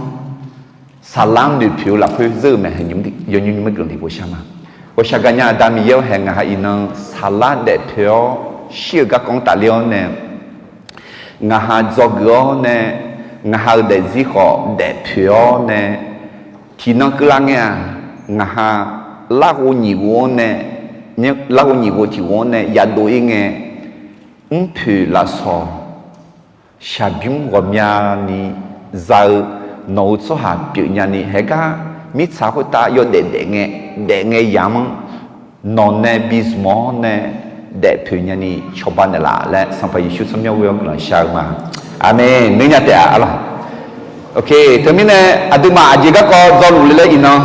Saqlar-anr noeqpoeq-eu lafkhoer zeur-eu mae. Yawnymr nymr-aer guiqlanq tiqpov shar ma. Ghawqshaq gaqnya Aqda Miqyaer-awr, haeq ngaq ha iqnan Saqlar daefpoeq-awr shir-euq garkawv-anr tafler-awr nae, ngaq ha dzawgeuf-awr nae, ngaq ha-euq daefzir khawf daefpoeq-awr nae, tiqnan keuvlar ngae-aq, ngaq ha larghov nyiq ghov-anr nae, larghov nyiq ghov tiq ghov-anr nae yadov-ir ngae, mrpoeq lafsawq shaqbymr ghawqmyani za-eu nawq-euq tsawrhaq pyeufnya ni, haeqgar mirtsaq khoertav yawdaef daef ngae, daef ngae yamq-anr nawq nae bi zmq-awr nae daefpoeq nyani cawba naeqlaf laer, Sanqpaq Yeqsur tsawrmyanr ghoe-awr guiqlanq shar-eu ma. Aqmeq. Noeq nya taef-a arlawq. Teumirnae, aqduimaf aqjeq garkawv dzawluf le laer iqnan,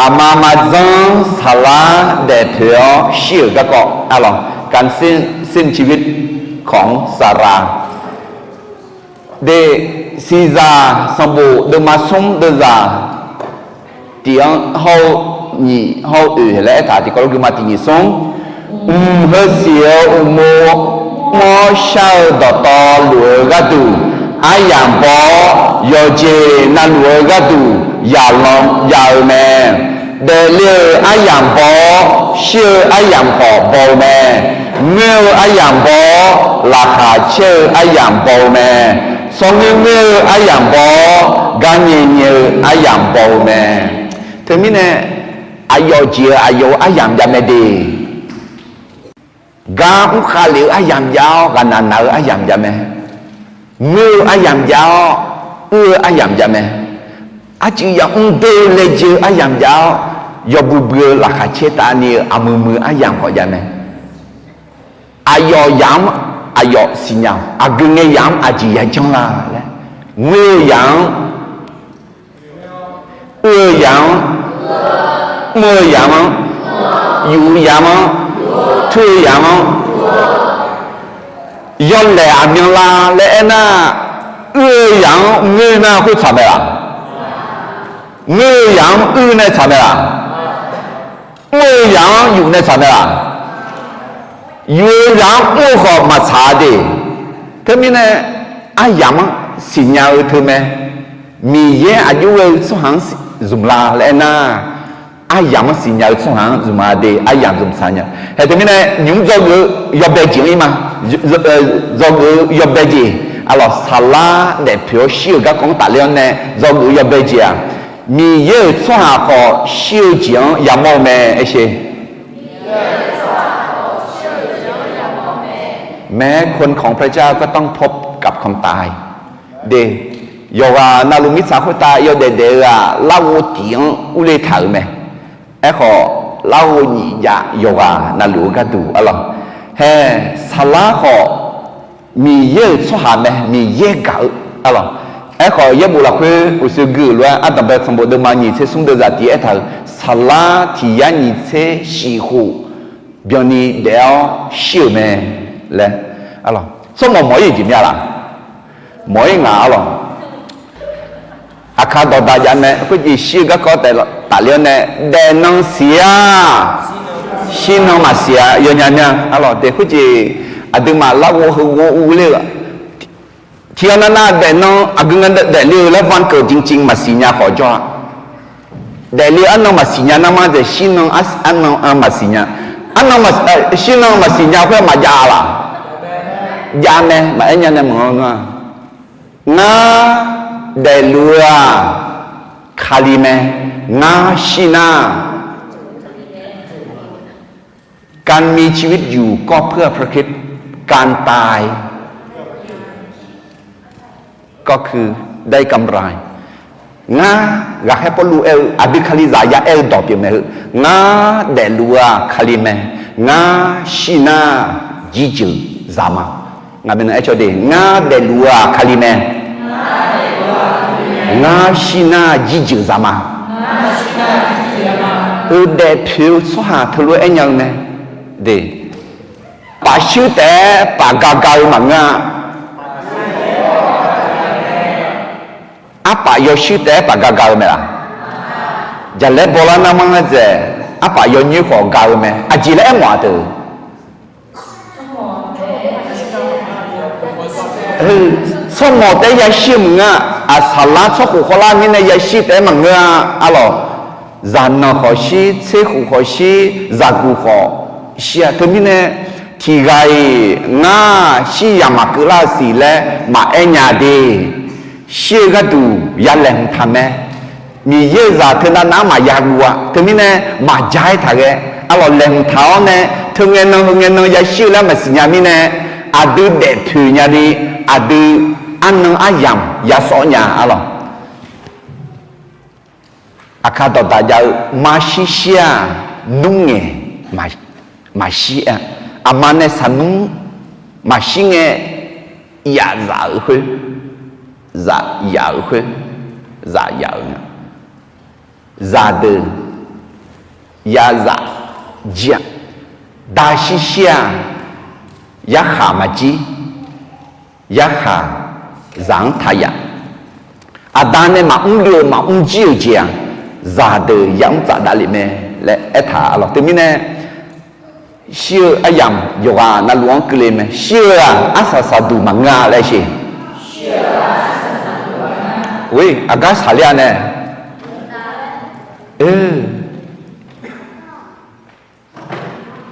aqma maqdzanr Saqlar daefpoeq-awr shir-euq garkawv arlawq. การสิ้นชีวิตของซารา De, Siqzaq sanqbof deuvma smr deuvzaq tiq-anr hawr-eu nyiq hawr-eu oeq laer aertaq tiqkawv lof gui ma. Tiq nyiq smr. Mq heu siq-eu uqmov mr-awr shar-eu dawqtawvluf-eu gharduq aryamq baw-awr, yawqjeq navluf-eu gharduq yaqlanq jav-eu mae. Daefle-euq aryamq baw-awr, shir-eu aryamq khawf baw-eu mae. Ngoer-eu aryamq baw-awr, laqkhaq caer-eu aryamq baw-eu mae. Tsawrngoer ngoer-eu aryamq baw-awr, gar nyae nyae-eu aryamq baw-eu mae. Teumirnae, aqyawf jeq-euq aqyawf-euq aryamq jav mae de. Gar mr khav lef-eu aryamq jav-awr, ghaqnaq naq-eu aryamq jav mae. Ngoer-eu aryamq jav-awr, uir-eu aryamq jav mae. Arcuiv yamr dov laejae-eu aryamq jav-awr, yawbui bui-eu laqkhaq caer tavni-eu aqmuiq muiq-eu aryamq khawf jav mae. Aqyawf yamq-anr aqyawf siqnya-awq. Aqgeu ngae yamq-anr aqjeq yajanr la laer, ngoer-eu yamq-anr, uir-eu yamq-anr, mr-eu yamq-anr, yuf-eu yamq-anr, tur-eu yamq-anr, yawlaeq aqmyanlar laer aernar, uir-eu yamq-anr ngoer nar khoer tsaq mae laq? Ngoer-eu yamq-anr uir nae tsaq mae laq? Mr-eu yamq-anr yuf nae tsaq mae laq? Yuf-eu yamq-anr mr-eu khawf maqtsaq-a de. Teumirnae, aryamq-anr siqnya-eu teu mae. Miqyaer aqjox ghae-eu tsawrhaq-anr zmq la laer aernar, aryamq-anr siqnya-eu tsawrhaq-anr zmq-a de. Aryamq zmq tsaq nya. Hae teumirnae, nymq-mr dzawgeuf-eu yawbae jeq-anr ir ma. Dzawgeuf-eu yawbae jeq, aqlawq saqlar daefpoeq-awr shir-euq garkawv-anr tafler-awr nae dzawgeuf-eu yawbae jeq-aq, Miqyaer-euq tsawrhaq khawf shir-eu jeq-anr yamawr-eu mae. Aer sher. แม้คนของพระเจ้าก็ต้องพบกับความตาย de. Yawqghaq navluf mirtsaq khoertav yawdaef daef-eu-aq, larghov tiq-anr urle taq-euq mae. Aerkhawf, larghov nyiq jav yawqghaq navluf-eu gharduq arlawq. Hae, saqlar khawf Miqyaer-euq tsawrhaq mae, Miqyaer gaq-eu arlawq. Aerkhawf, yaerbof lafkhoer uqshoe gui-euq lof-aer, ardanqbae sanqbof deuvma nyiq tser smr deuv zaq tiq aertaq-euq, saqlar tiq yar nyiq tser shif khof byanni daef-awr shir-euq mae laer. Tsawrmawq mawq-ir-eu jeq mya laq? Mawq-ir ngaq arlawq. Aqkar dawqdaq jav mae, khoerjeq shir-eu garkawv taef tafler-awr nae, daefnan siq-a, shirnan maqsiq-a, yawnya mya arlawq. Daef khoerjeq aqduimaf larghov heughov urler-eu tiq ghaq navnav daefnan aqgeu ngae daefle-eu laer วันเกิดจริงๆ maqsiq nya khawf jawr-a. Daefle-eu arnan maqsiq nya nar mar dzaeq shirnan arnan maqsiq nya. Arnan shirnan maqsiq nya khoer maqjav laq? Jav mae, maqaer nya nae maqanr nga. Ngar daefluf-eu-aq Kali mae. Ngar shir nar การมีชีวิตอยู่ก็เพื่อพระคริสต์ การตายก็คือได้กำไร Ngar, ghaqkhaer Pawrluv aer-eu aqdui Kalizaq ya aer-eu dawq pyeuf mae heu. Ngar daefluf-eu-aq Kali mae. Ngar shir nar jirjeuq zaq ma. Ngaq bae nan aer caw de, ngar daefluf-eu-aq Kali mae. Ngar shir nar jirjeuq zaq ma. Heu daefpoeq-eu tsawrhaq teulof-aer aer nya-eu mae. De, paf shuir taef-aer paf ga ga-eu maqngeur-a. Arpaf yawshuir taef-aer paf ga ga-eu mae laq? Jaqlaer bawlar nar mar ngae dzaeq, arpaf yawnyoer khawf ga-eu mae. Aqjeq laer aermawf-a deuq? Tsawrmawq taef-aer yashir-eu maqngeur-a. Aqsaqlar tsawrkhof khawvlar mirnae yashir taef-aer maqngeur-a arlawq. Zaqnanq khawf shir, tserkhof khawf shir, zaqguq khawf shir-a. Teumirnae tiq ghaq-iq ngar shir yamq maqkeuv lar-eu siq laer maqaer nya de. Shir-eu gharduq ya laeqhmq taq mae. Miqyaer-euq zaq teunav nav-anr maqya guv-a. Teumirnae maqja-aer taq ghae arlawq. Laeqhmq taq-awr nae teu ngae nan heu ngae nan yashir-eu laer maqsiq nya mirnae, aqdui daefpoeq nya ni, aqdui arnan aryamq yasawv nya arlawq. Aqkar dawqdaq jav-eu marshir shir-aq, nmr ngaeq maqshir-a. Aqma nae saqnmr maqshir ngae, yaf zaf-euq khoer, zaf yaf-euq khoer, zaf yaf-euq nga. Zaqdeuq ya zaf jir-a. Daqshir shir-aq, yarkhaq maqjir. Yarkhaq zaq-anr taq yaf. Aqda nae maqmr le-euq maqmr jir-euq jeq-aq, zaqdeuq yamr tsaf davlef mae laer aertaq arlawq. Teumirnae shir-eu aryamq yawqghaq navluf-anr keuvle mae. Shir-eu-aq arsaq saqduq maqngeur-a laer sheq. Oe, aqgar saqler-a nae.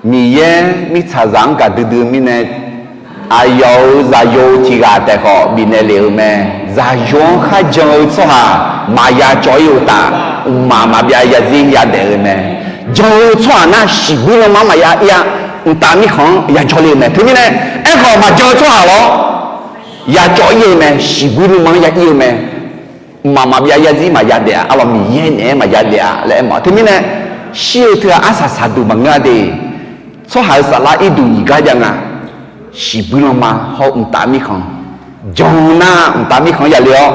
Miqyaer mirtsaqzaq-anr gaqdui dui-eu mirnae, aqyawf-euq zaqyo tiq ghaq taef khawf bifnaeq lef-eu mae. Zaqyo-anr kharjan-eu tsawrhaq maqya cawv-ir uqtaf, mqmaq maqbyav yazir yadaef-eu mae. Jan-eu tsawrhaq nar shiqbuir lanma-anr maqya ir-a. Mqtav mirkhanq-anr ya jawrle-eu mae. Teumirnae aerkhawf maqjan-eu tsawrhaq lawr ya cawv-ir-eu mae. Shiqbuir lanma-anr ya ir-eu mae. Mqmaq maqbyav yazir maqya daef-a. Arlawq, Miqyaer naeq-aer maqya daef-a laer aermawf-a. Teumirnae shir-eu teughaq arsaq saqduq maqngeur-a de. Tsawrhaq-euq saflar irduq nyiq gar jav nga. Shiqbuir lanma hawr-eu mqtav mirkhanq jan nar, mqtav mirkhanq-anr ya le-awr,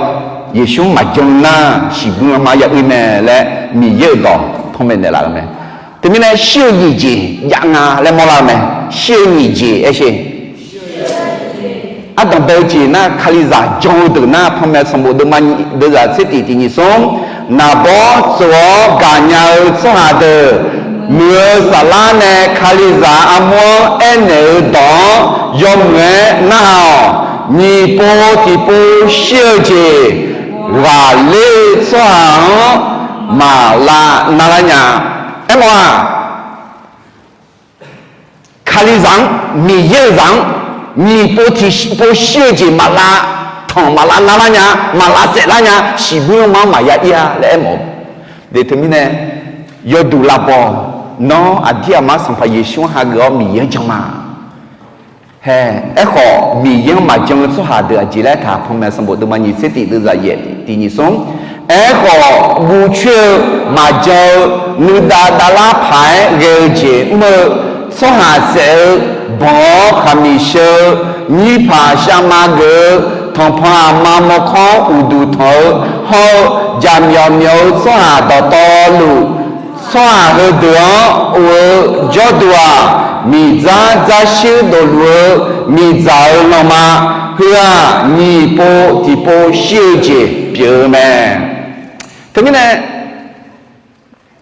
Yeqsur-anr maqjan nar shiqbuir lanma ya ir mae laer Miqyaer-euq dawq panmaeq naeqlaf-eu mae. Teumirnae shir-eu nyiq jeq jav nga laer mawrlar-eu mae. Shir-eu nyiq jeq aer sher. Ardanq bae-eu jeq nar, Kalizaq jan-eu deuq nar, panmaeq sanqbof deuvma nyiq, deuvzaq tser tiq tiq nyiq smr, naqbawr tsov-awr gaqnya-eu tsawrhaq deuq, muiq-eu saflar nae Kalizaq armur-anr aernaeq-eu dawq-anr yawmuiq-aer narhaq-awq. Nyiq pov tiqpov shir-eu jeq ghaqler-eu tsawrhaq-anr maqlav narlar nya. Aermawf-aq, Kalizaq-anr, Miqyaer-euq zaq-anr nyiq pov tiqpov shir-eu jeq maqlav tanq maqlav narlar nya, maqlav saeflar nya, shiqbuir lanma-anr maqya ir-a laer aermawf-eu. De teumirnae, yawduq lavbaw, nawr aqdir aqmar Sanqpaq Yeqsur-anr hageuf-awr Miqyaer-anr jan ma. Hae, aerkhawf Miqyaer-anr maqjan-eu tsawrhaq deuq aqjeq laer taq panmaeq sanqbof deuvma nyiq tser tiq deuvzaq yaef tiq nyiq smr. Aerkhawf guv coer-eu maqjan-eu nuidav davlar paq-aer ghae-eu jeq mr-eu tsawrhaq saef-eu banq-awr khaqmiq sheu-eu nyirpaq shavma geuf-eu tanqpanq aqma mawrkawr-anr uqduq tanq-eu hawr-eu jaqmyawf myawf-eu tsawrhaq dawqtawvluf tsawrhaq heudeuq-anr of-eu jawrduq-aq, miqdzar dzarshuir dofluf-eu miqdzaq-eu lanma, heu-aq nyiq pov tiqpov shir-eu jeq pyeuf-eu mae. Teumirnae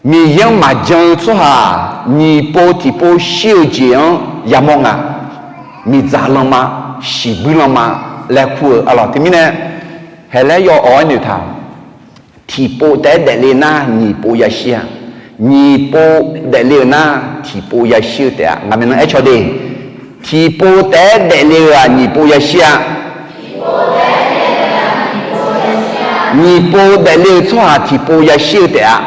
Miqyaer-anr maqjan-eu tsawrhaq nyiq pov tiqpov shir-eu jeq-anr yamawr nga. Miqdzaq lanma, shiqbuir lanma laer kur-eu arlawq. Teumirnae haelaer yaw awq-aer noeqtaq, tiqpov taef-aer daefle nar nyiq pov yashir-a. Nyiq pov daefle-eu nar tiqpov yashir-eu taef-a. Ngaqmaeq nan aercaw de, tiqpov taef-aer daefle-eu-aq nyiq pov yashir-a. Nyiq pov daefle-eu tsawrhaq tiqpov yashir-eu taef-a.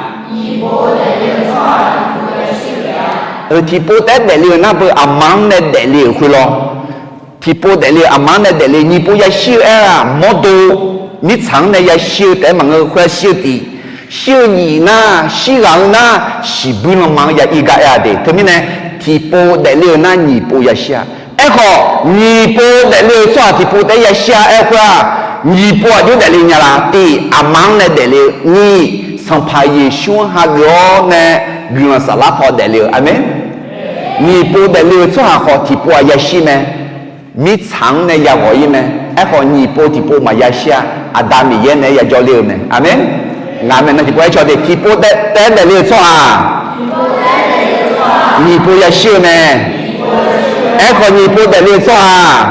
Tiqpov taef-aer daefle-eu nar beu aqma-anr nae daefle-euq khoer lawr. Tiqpov daefle-eu aqma-anr nae daefle nyiq pov yashir-eu aer-aq mawrdo, mirtsaq-anr nae yashir-eu taef-aer maqngeur, khoer-aq shir-eu tiq, shir-eu nyiq nar, shirghaq-eu nar, shiqbuir lanma-anr ya ir gar aer-a de. Teumirnae tiqpov daefle-eu nar nyiq pov yashir-a. Aerkhawf nyiq pov daefle-eu tsawrhaq tiqpov taef-aer yashir-a aer khoer-aq, nyiq pov aqjox daefle nya la? Tiq, aqma-anr nae daefle-eu. Nyiq, Sanqpaq Yeqsur-anr hageuf-awr nae guiqlanq saflar paw daefle-eu. Aqmeq. Nyiq pov daefle-eu tsawrhaq khawf tiqpov-aq yashir mae. Mirtsaq-anr nae yaghawq ir mae. Aerkhawf nyiq pov tiqpov maqya shir-a. Aqda Miqyaer naeq-aer yajawr ler-eu mae. Aqmeq. Ngaqmaeq nan tiqpov aercaw de, tiqpov taef-aer daefle-eu tsawrhaq nyiq pov yashir-eu mae. Aerkhawf nyiq pov daefle-eu tsawrhaq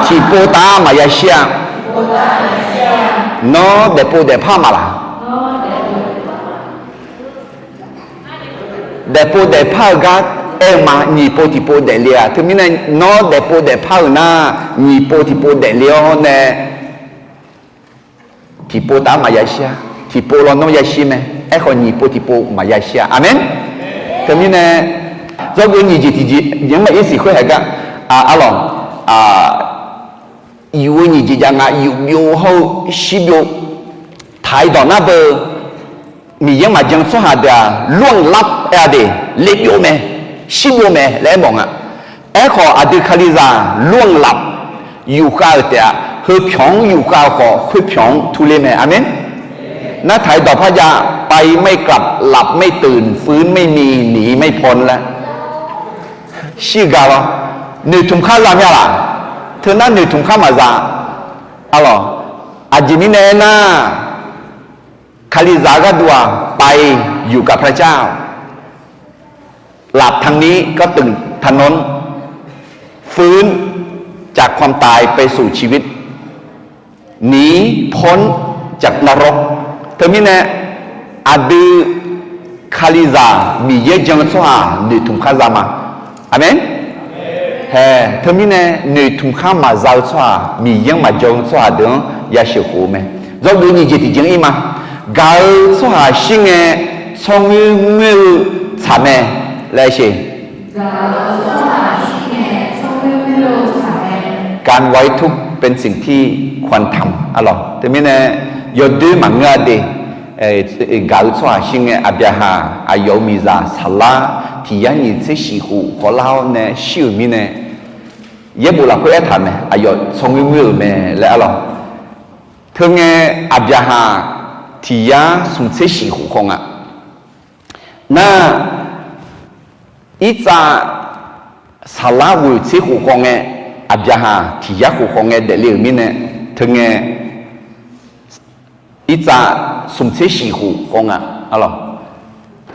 tiqpov taef-aer maqya shir-a. Nawr daefpov daefpar maqlaq? Daefpov daefpar-eu gar aer-eu ma. Nyiq pov tiqpov daefle-aq, teumirnae nawr daefpov daefpar-euq nar, nyiq pov tiqpov daefle-awr nae tiqpov taef-aer maqya shir-a. Tiqpov lawnmr yashir mae. Aerkhawf nyiq pov tiqpov maqya shir-a. Aqmeq. Teumirnae dzawgeuf nyiq jeq tiqjeq nymr maqir siq khoer haeq gar, arlawq, yuf-eu nyiq jeq jav nga. Yuf byov hawr-eu shir byov. Taq-ir dawq nar beu, Miqyaer maqjan tsawrhaq deuq-aq, ล่วงลับ aer-a de, le byov mae, shir byov mae laer aermawf nga. Aerkhawf aqdui Kalizaq ล่วงลับ yufkhav-euq taef-aq, heupyawq-anr yufkhav-eu khawf khoerpyawq-anr turler mae. Aqmeq. Nartaq-ir dawqpar jav, ไปไม่กลับ หลับไม่ตื่น ฟื้นไม่มี หนีไม่พ้น laer shir-eu gar lawr. Noeqtmq khar za mya laq? Teunar noeqtmq khar maqza. Arlawq, aqjeq mirnae aernar, Kalizaq-eu gharduq-aq, ไปอยู่กับพระเจ้า หลับทางนี้ก็ตื่นทางโน้น ฟื้นจากความตายไปสู่ชีวิต หนีพ้นจากนรก Teumirnae aqdui Kalizaq Miqyaer jan-eu tsawrhaq noeqtmq khar za ma. Aqmeq. Hae, teumirnae noeqtmq khar maqza-eu tsawrhaq, Miqyaer-anr maqjan-eu tsawrhaq deuq-anr yasheuq khof-eu mae. Dzawgeuf nyiq jeq tiqjeq-anr ir ma. Gaq-eu tsawrhaq shir ngae, tsawrngoer ngoer-eu tsaq mae laer sher. การไว้ทุกข์เป็นสิ่งที่ควรทำ arlawq. Teumirnae yawdoer maqngeur-a de. Gaq-eu tsawrhaq shir ngae, Aqbyaqhaq aqyawf-euq miqzaq Saqlar tiq yar nyiq tser shif khof khawvlar-awr nae shir-euq mirnae, yaerbof lafkhoer aertaq mae, aqyawf tsawrngoer ngoer-euq mae laer arlawq. Teungae Aqbyaqhaq tiq yar smq tser shif khof khawf nga. Nar, irtsav Saqlar ghoeq tser khof khawf ngae, Aqbyaqhaq tiq yar khof khawf ngae daefle-euq mirnae, teungae irtsav smq tser shif khof khawf nga.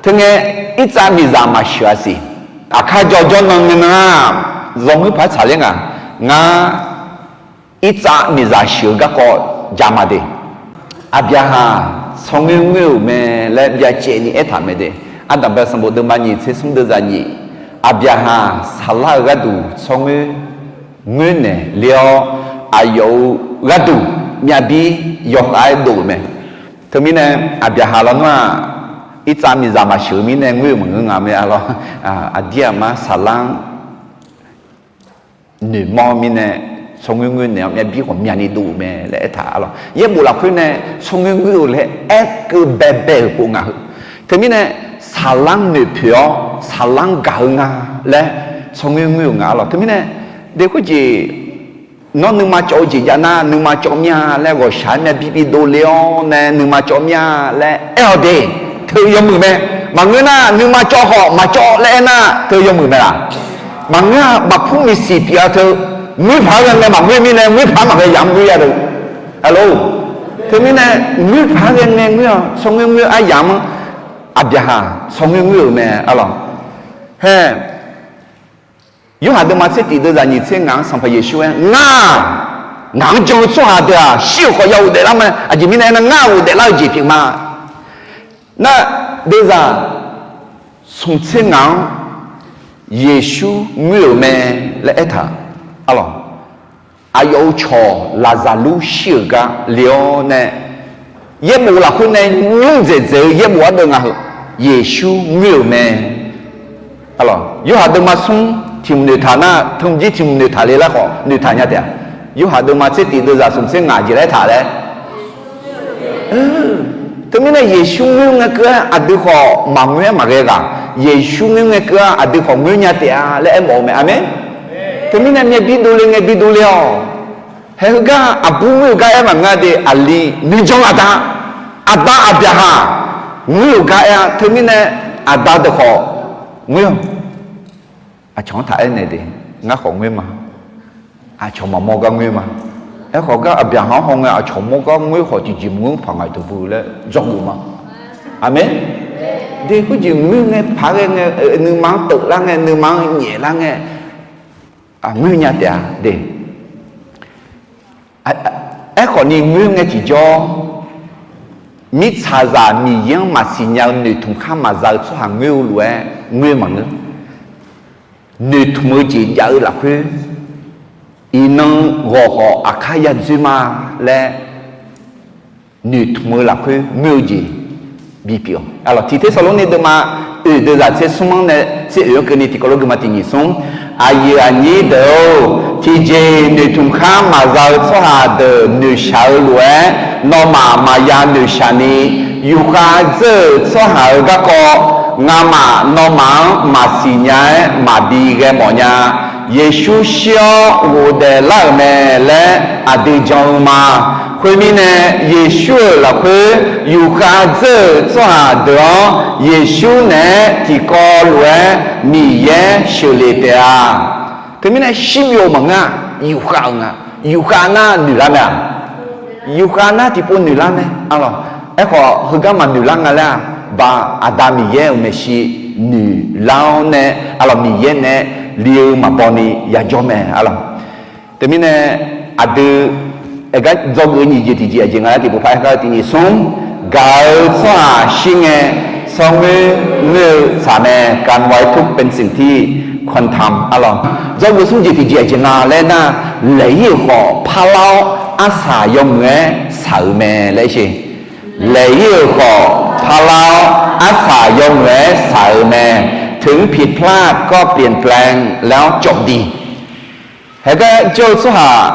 Teungae irtsav miqzaq maqsheuq-a siq. Aqkar jawr jawr nan ngae nan-aq, zanqmuir paq-aer tsaqler nga. Ngar irtsav miqzaq sheuq-eu garkawv jaq ma de. Aqbyaqhaq tsawrngoer ngoer-euq mae laer byacaevni aertaq mae de. Ardanqbae sanqbof deuvma nyiq tser smr deuvzaq nyiq, Aqbyaqhaq Saqlar-eu gharduq tsawrngoer ngoer naeq ler-awr, aqyawf-euq gharduq myavbir yawkhav-aer dov-euq mae. Teumirnae Aqbyaqhaq lawnmr-aq, irtsav miqzaq maqsheuq-eu mirnae ngoer-euq maqngeur nga mae arlawq. Aqdir aqmar Saqlar-anr noeqmawr mirnae, tsawrngoer ngoer naeq-awr myavbir ghawqmyani dov-euq mae laer aertaq arlawq. Yaerbof lafkhoer nae tsawrngoer ngoer-eu laer aerkeuv baebae-euq pov ngaq heu. Teumirnae, saqlanr noeqpoeq-awr saqlanr gaq-eu nga laer tsawrngoer ngoer-euq nga arlawq. Teumirnae, de khoerjeq, nawr nuima cawv-eu jeq jav nar, nuima cawv mir-a laer ghawqshaq-aer myavbir bidov le-awr nae nuima cawv mir-a laer aer-awq de. Teu yawmuiq mae. Maqngeur nar, nuima cawv khawf maqcawv laer aer nar teu yawmuiq mae laq. Maqngeur-aq, baqpur miqsiq pyeuf-a teu. Ngoer paq-aer ghae ngae maqngoer mirnae, ngoer paq-aer maqghae yamq ngoer ya deuq. Arlawq. Teumirnae, ngoer paq-aer ghae ngae ngoer-awq, tsawrngoer ngoer aryamq-anr. Aqbyaqhaq tsawrngoer ngoer-euq mae arlawq. Hae, Yorhaq deuvma tser tif deuvzaq nyiq tser ngaq-anr Sanqpaq Yeqsur aer, Ngar-aq, ngaq-anr jan-eu tsawrhaq deuq-aq shir-euq khawf ya ghofdaef lar mae. Aqjeq mirnae aernar, ngar ghofdaef lar-eu jeq pyeuf ma. Nar, deuvzaq smq tser ngaq-anr Yeqsur ngoer-euq mae laer aertaq arlawq. Aqyawf-euq cawq Laqzaqlur shir-euq gar le-awr nae, yaerbof lafkhoer nae nymr dzaeqdzaeq-eu yaerbof ardeuv nga heu, Yeqsur ngoer-euq mae. Arlawq, Yorhaq deuvma smr tiq hmq noeqtaq nar, teu jir tiq hmq noeqtaq le lar khawf noeqtaq nya taef-a. Yorhaq deuvma tser tif deuvzaq smq tser ngaq jeq laer taq laer. Teumirnae Yeqsur ngoer ngae keuv-aer aqdui khawf maqngoer-aer maqghae ghaq. Yeqsur ngoer ngae keuv-aer aqdui khawf ngoer nya taef-a laer aermawf-eu mae. Aqmeq. Teumirnae myavbir dovle ngae bidov le-awq. Haeq heugar aqbur ngoer-euq gar aer maqngeur de, aqli nuijan aqda, aqda Aqbyaqhaq ngoer-euq gar aer-a. Teumirnae aqda deuq khawf ngoer-awq. Aqcawq-anr taq aernaeq de, ngar khawf ngoer ma. Aqcawq maqmawr gar ngoer ma. Aerkhawf gar Aqbyaqhaq-anr hawngae aqcawq mawr gar ngoer khawf tiqjeq maqngeur paq ngaq-iq teu bu laer dzawgeuf ma. Aqmeq. De khoerjeq ngoer ngae paq-aer ghae ngae, nuima-anr teuflar ngae, nuima-anr nyaeflar ngae, aqngoer nya taef-a de. Aerkhawf ni ngoer ngae tiqjawr, mirtsaqzaq Miqyaer-anr maqsiq nya-eu noeqtmq khar maqza-eu tsawrhaq ngoer-eu lof-aer ngoer maqngeur. Noeqtmq-eu jeq jav-eu lafkhoer, iqnan ghawqhawq aqkar ya dzoer ma laer noeqtmq-eu lafkhoer ngoer-eu jeq bipyeuf-awq. Tiq Tersaqlorni deuvma oeq deuvzaq tser smr-anr nae tser oeq-anr keuvni tiqkawv lof geufma tiq nyiq smr. Aqyuif aqnyir deuq-or, tiqjeq noeqtmq khar maqza-eu tsawrhaq deuq noeqshaq-eu lof-aer, nawmaf maqya noeqshaq ni, yufkhav dzeur-euq tsawrhaq-euq garkawv ngamaf nawmaf-anr maqsiq nya-aer maqbi ghae mawf nya. Yeqsur shir-awr ghofdaef lar-euq mae laer aqdui jan-eu ma. Khoermirnae, Yeqsur-euq lafkhoer yufkhav dzeur-euq tsawrhaq deuq-anr Yeqsur naeq-aer tiqkawv lof-aer Miqyaer sheuqlef taef-a. Teumirnae shirbyov maqngeur-aq, yufkhav-euq nga. Yufkhav nar noeqlar mae-aq, yufkhav nar tiqpov noeqlar mae arlawq. Aerkhawf heugar maqnoeqlar nga laer-aq, ba Aqda Miqyaer-euq maeqshi noeqlar-awr nae arlawq, Miqyaer nae li-eu maqbaw ni yajawr mae arlawq. Teumirnae aqdui aergar dzawgeuf nyiq jeq tiqjeq aqjeq nga laer tiqpov par aergar-eu tiq nyiq smr, gaq-eu tsawrhaq shir ngae, tsawrngoer ngoer-eu tsaq mae, การไหว้ทุกข์เป็นสิ่งที่ควรทำ arlawq. Dzawgeuf smr jeq tiqjeq aqjeq nga laer nar, laeq-ir-euq khawf parlar-awr arsaq yawmuiq-aer saq-euq mae laer sher. Laeq-ir-euq khawf parlar-awr arsaq yawmuiq-aer saq-euq mae. ถึงผิดพลาดก็เปลี่ยนแปลงแล้วจบดี Haegar jawr-eu tsawrhaq,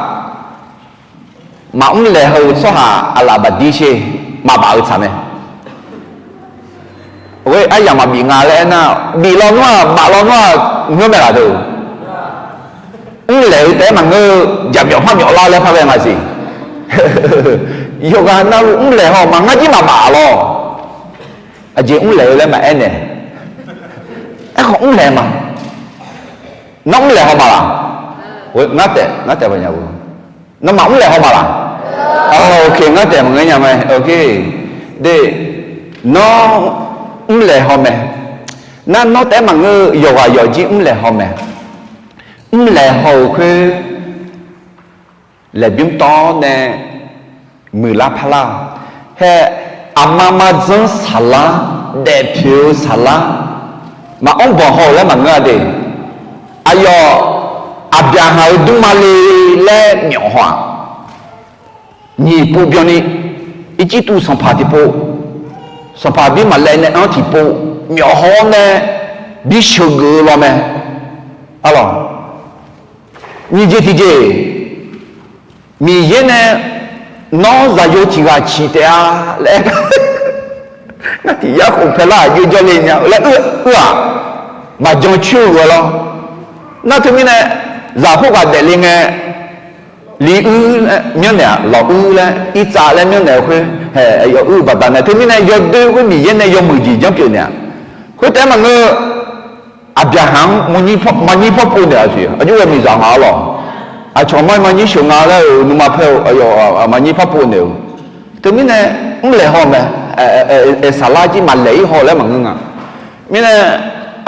maqmr laeq haw-eu tsawrhaq aqlaf baqdir sher, maqbaf-eu tsaq mae. Ghoe aryamq maqbif nga laer aernar, bif lawnmr-aq baf lawnmr-aq ngeur mae laf deuq. Mrlaeq-eu taef-aer maqngeur-eu, jaqmyawf par myawf lar laer par ghae nga siq. Yawqghaq navluf mrlaeq haw ma ngar jir maqbaf lawr. Aqjeq mrlaeq-eu laer maqaer nae, aerkhawf mrlaeq ma. Nawr mrlaeq haw ma laq? Ngar taef, ngar taef ba nya-eu. Nawmaf mrlaeq haw ma laq? Ok, ngar taef maqngeur nya mae. Ok, de, nawr mrlaeq haw mae. Nar nawr taef-aer maqngeur-eu, yawqghaq yawqjir mrlaeq haw mae. Mrlaeq haw-euq khoer laeqbymr tawv-awr nae muiqlar parlar-awq. Hae, aqma ma dzanr saqlar, daefpoeq-eu saqlar, maqanr banq haw-euq laer maqngeur-a de. Aqyawf, Aqbyaqhaq-euq dmrma le laer myawf haw-aq, nyiq pov byanni, Irjirtuv sanqpaq tiqpov, sanqpaq bir maqlaev nae anr tiqpov, myawf haw-awr nae bi sheuqgeuf-eu law mae. Arlawq. Nyiq jeq tiqjeq, Miqyaer nae nawr zaqyo tiq ghaq ciq taef-a laer, ngar tiq yar khof paelar aqjox jawrle nya-eu laer uir-aq, maqjan coer-eu lof-aer lawr. Nar teumirnae, zaq khoerghaq daefle ngae, li uir laer myanrnaeq-aq, lawq uir laer, irtsav laer myanrnaeq-eu khoer, haeq, aqyawf uir-eu baqdanae, teumirnae yawdoer khoer Miqyaer nae yawmuiq jeq janr pyeuf naeq-aq, khoertaef-aer maqngeur, Aqbyaqhaq-anr maqnyir pawr pov naeq-a siq, aqjox-aer miqzaq nga-a lawq. Aqcawq mar maqnyir sheuq nga laer-euq nuima paer-eu, aqyawf maqnyir pawr pov naeq-eu. Teumirnae, mrlaeq haw mae, saqlar jir maqlaeq-ir haw laer maqngeur nga. Mirnae,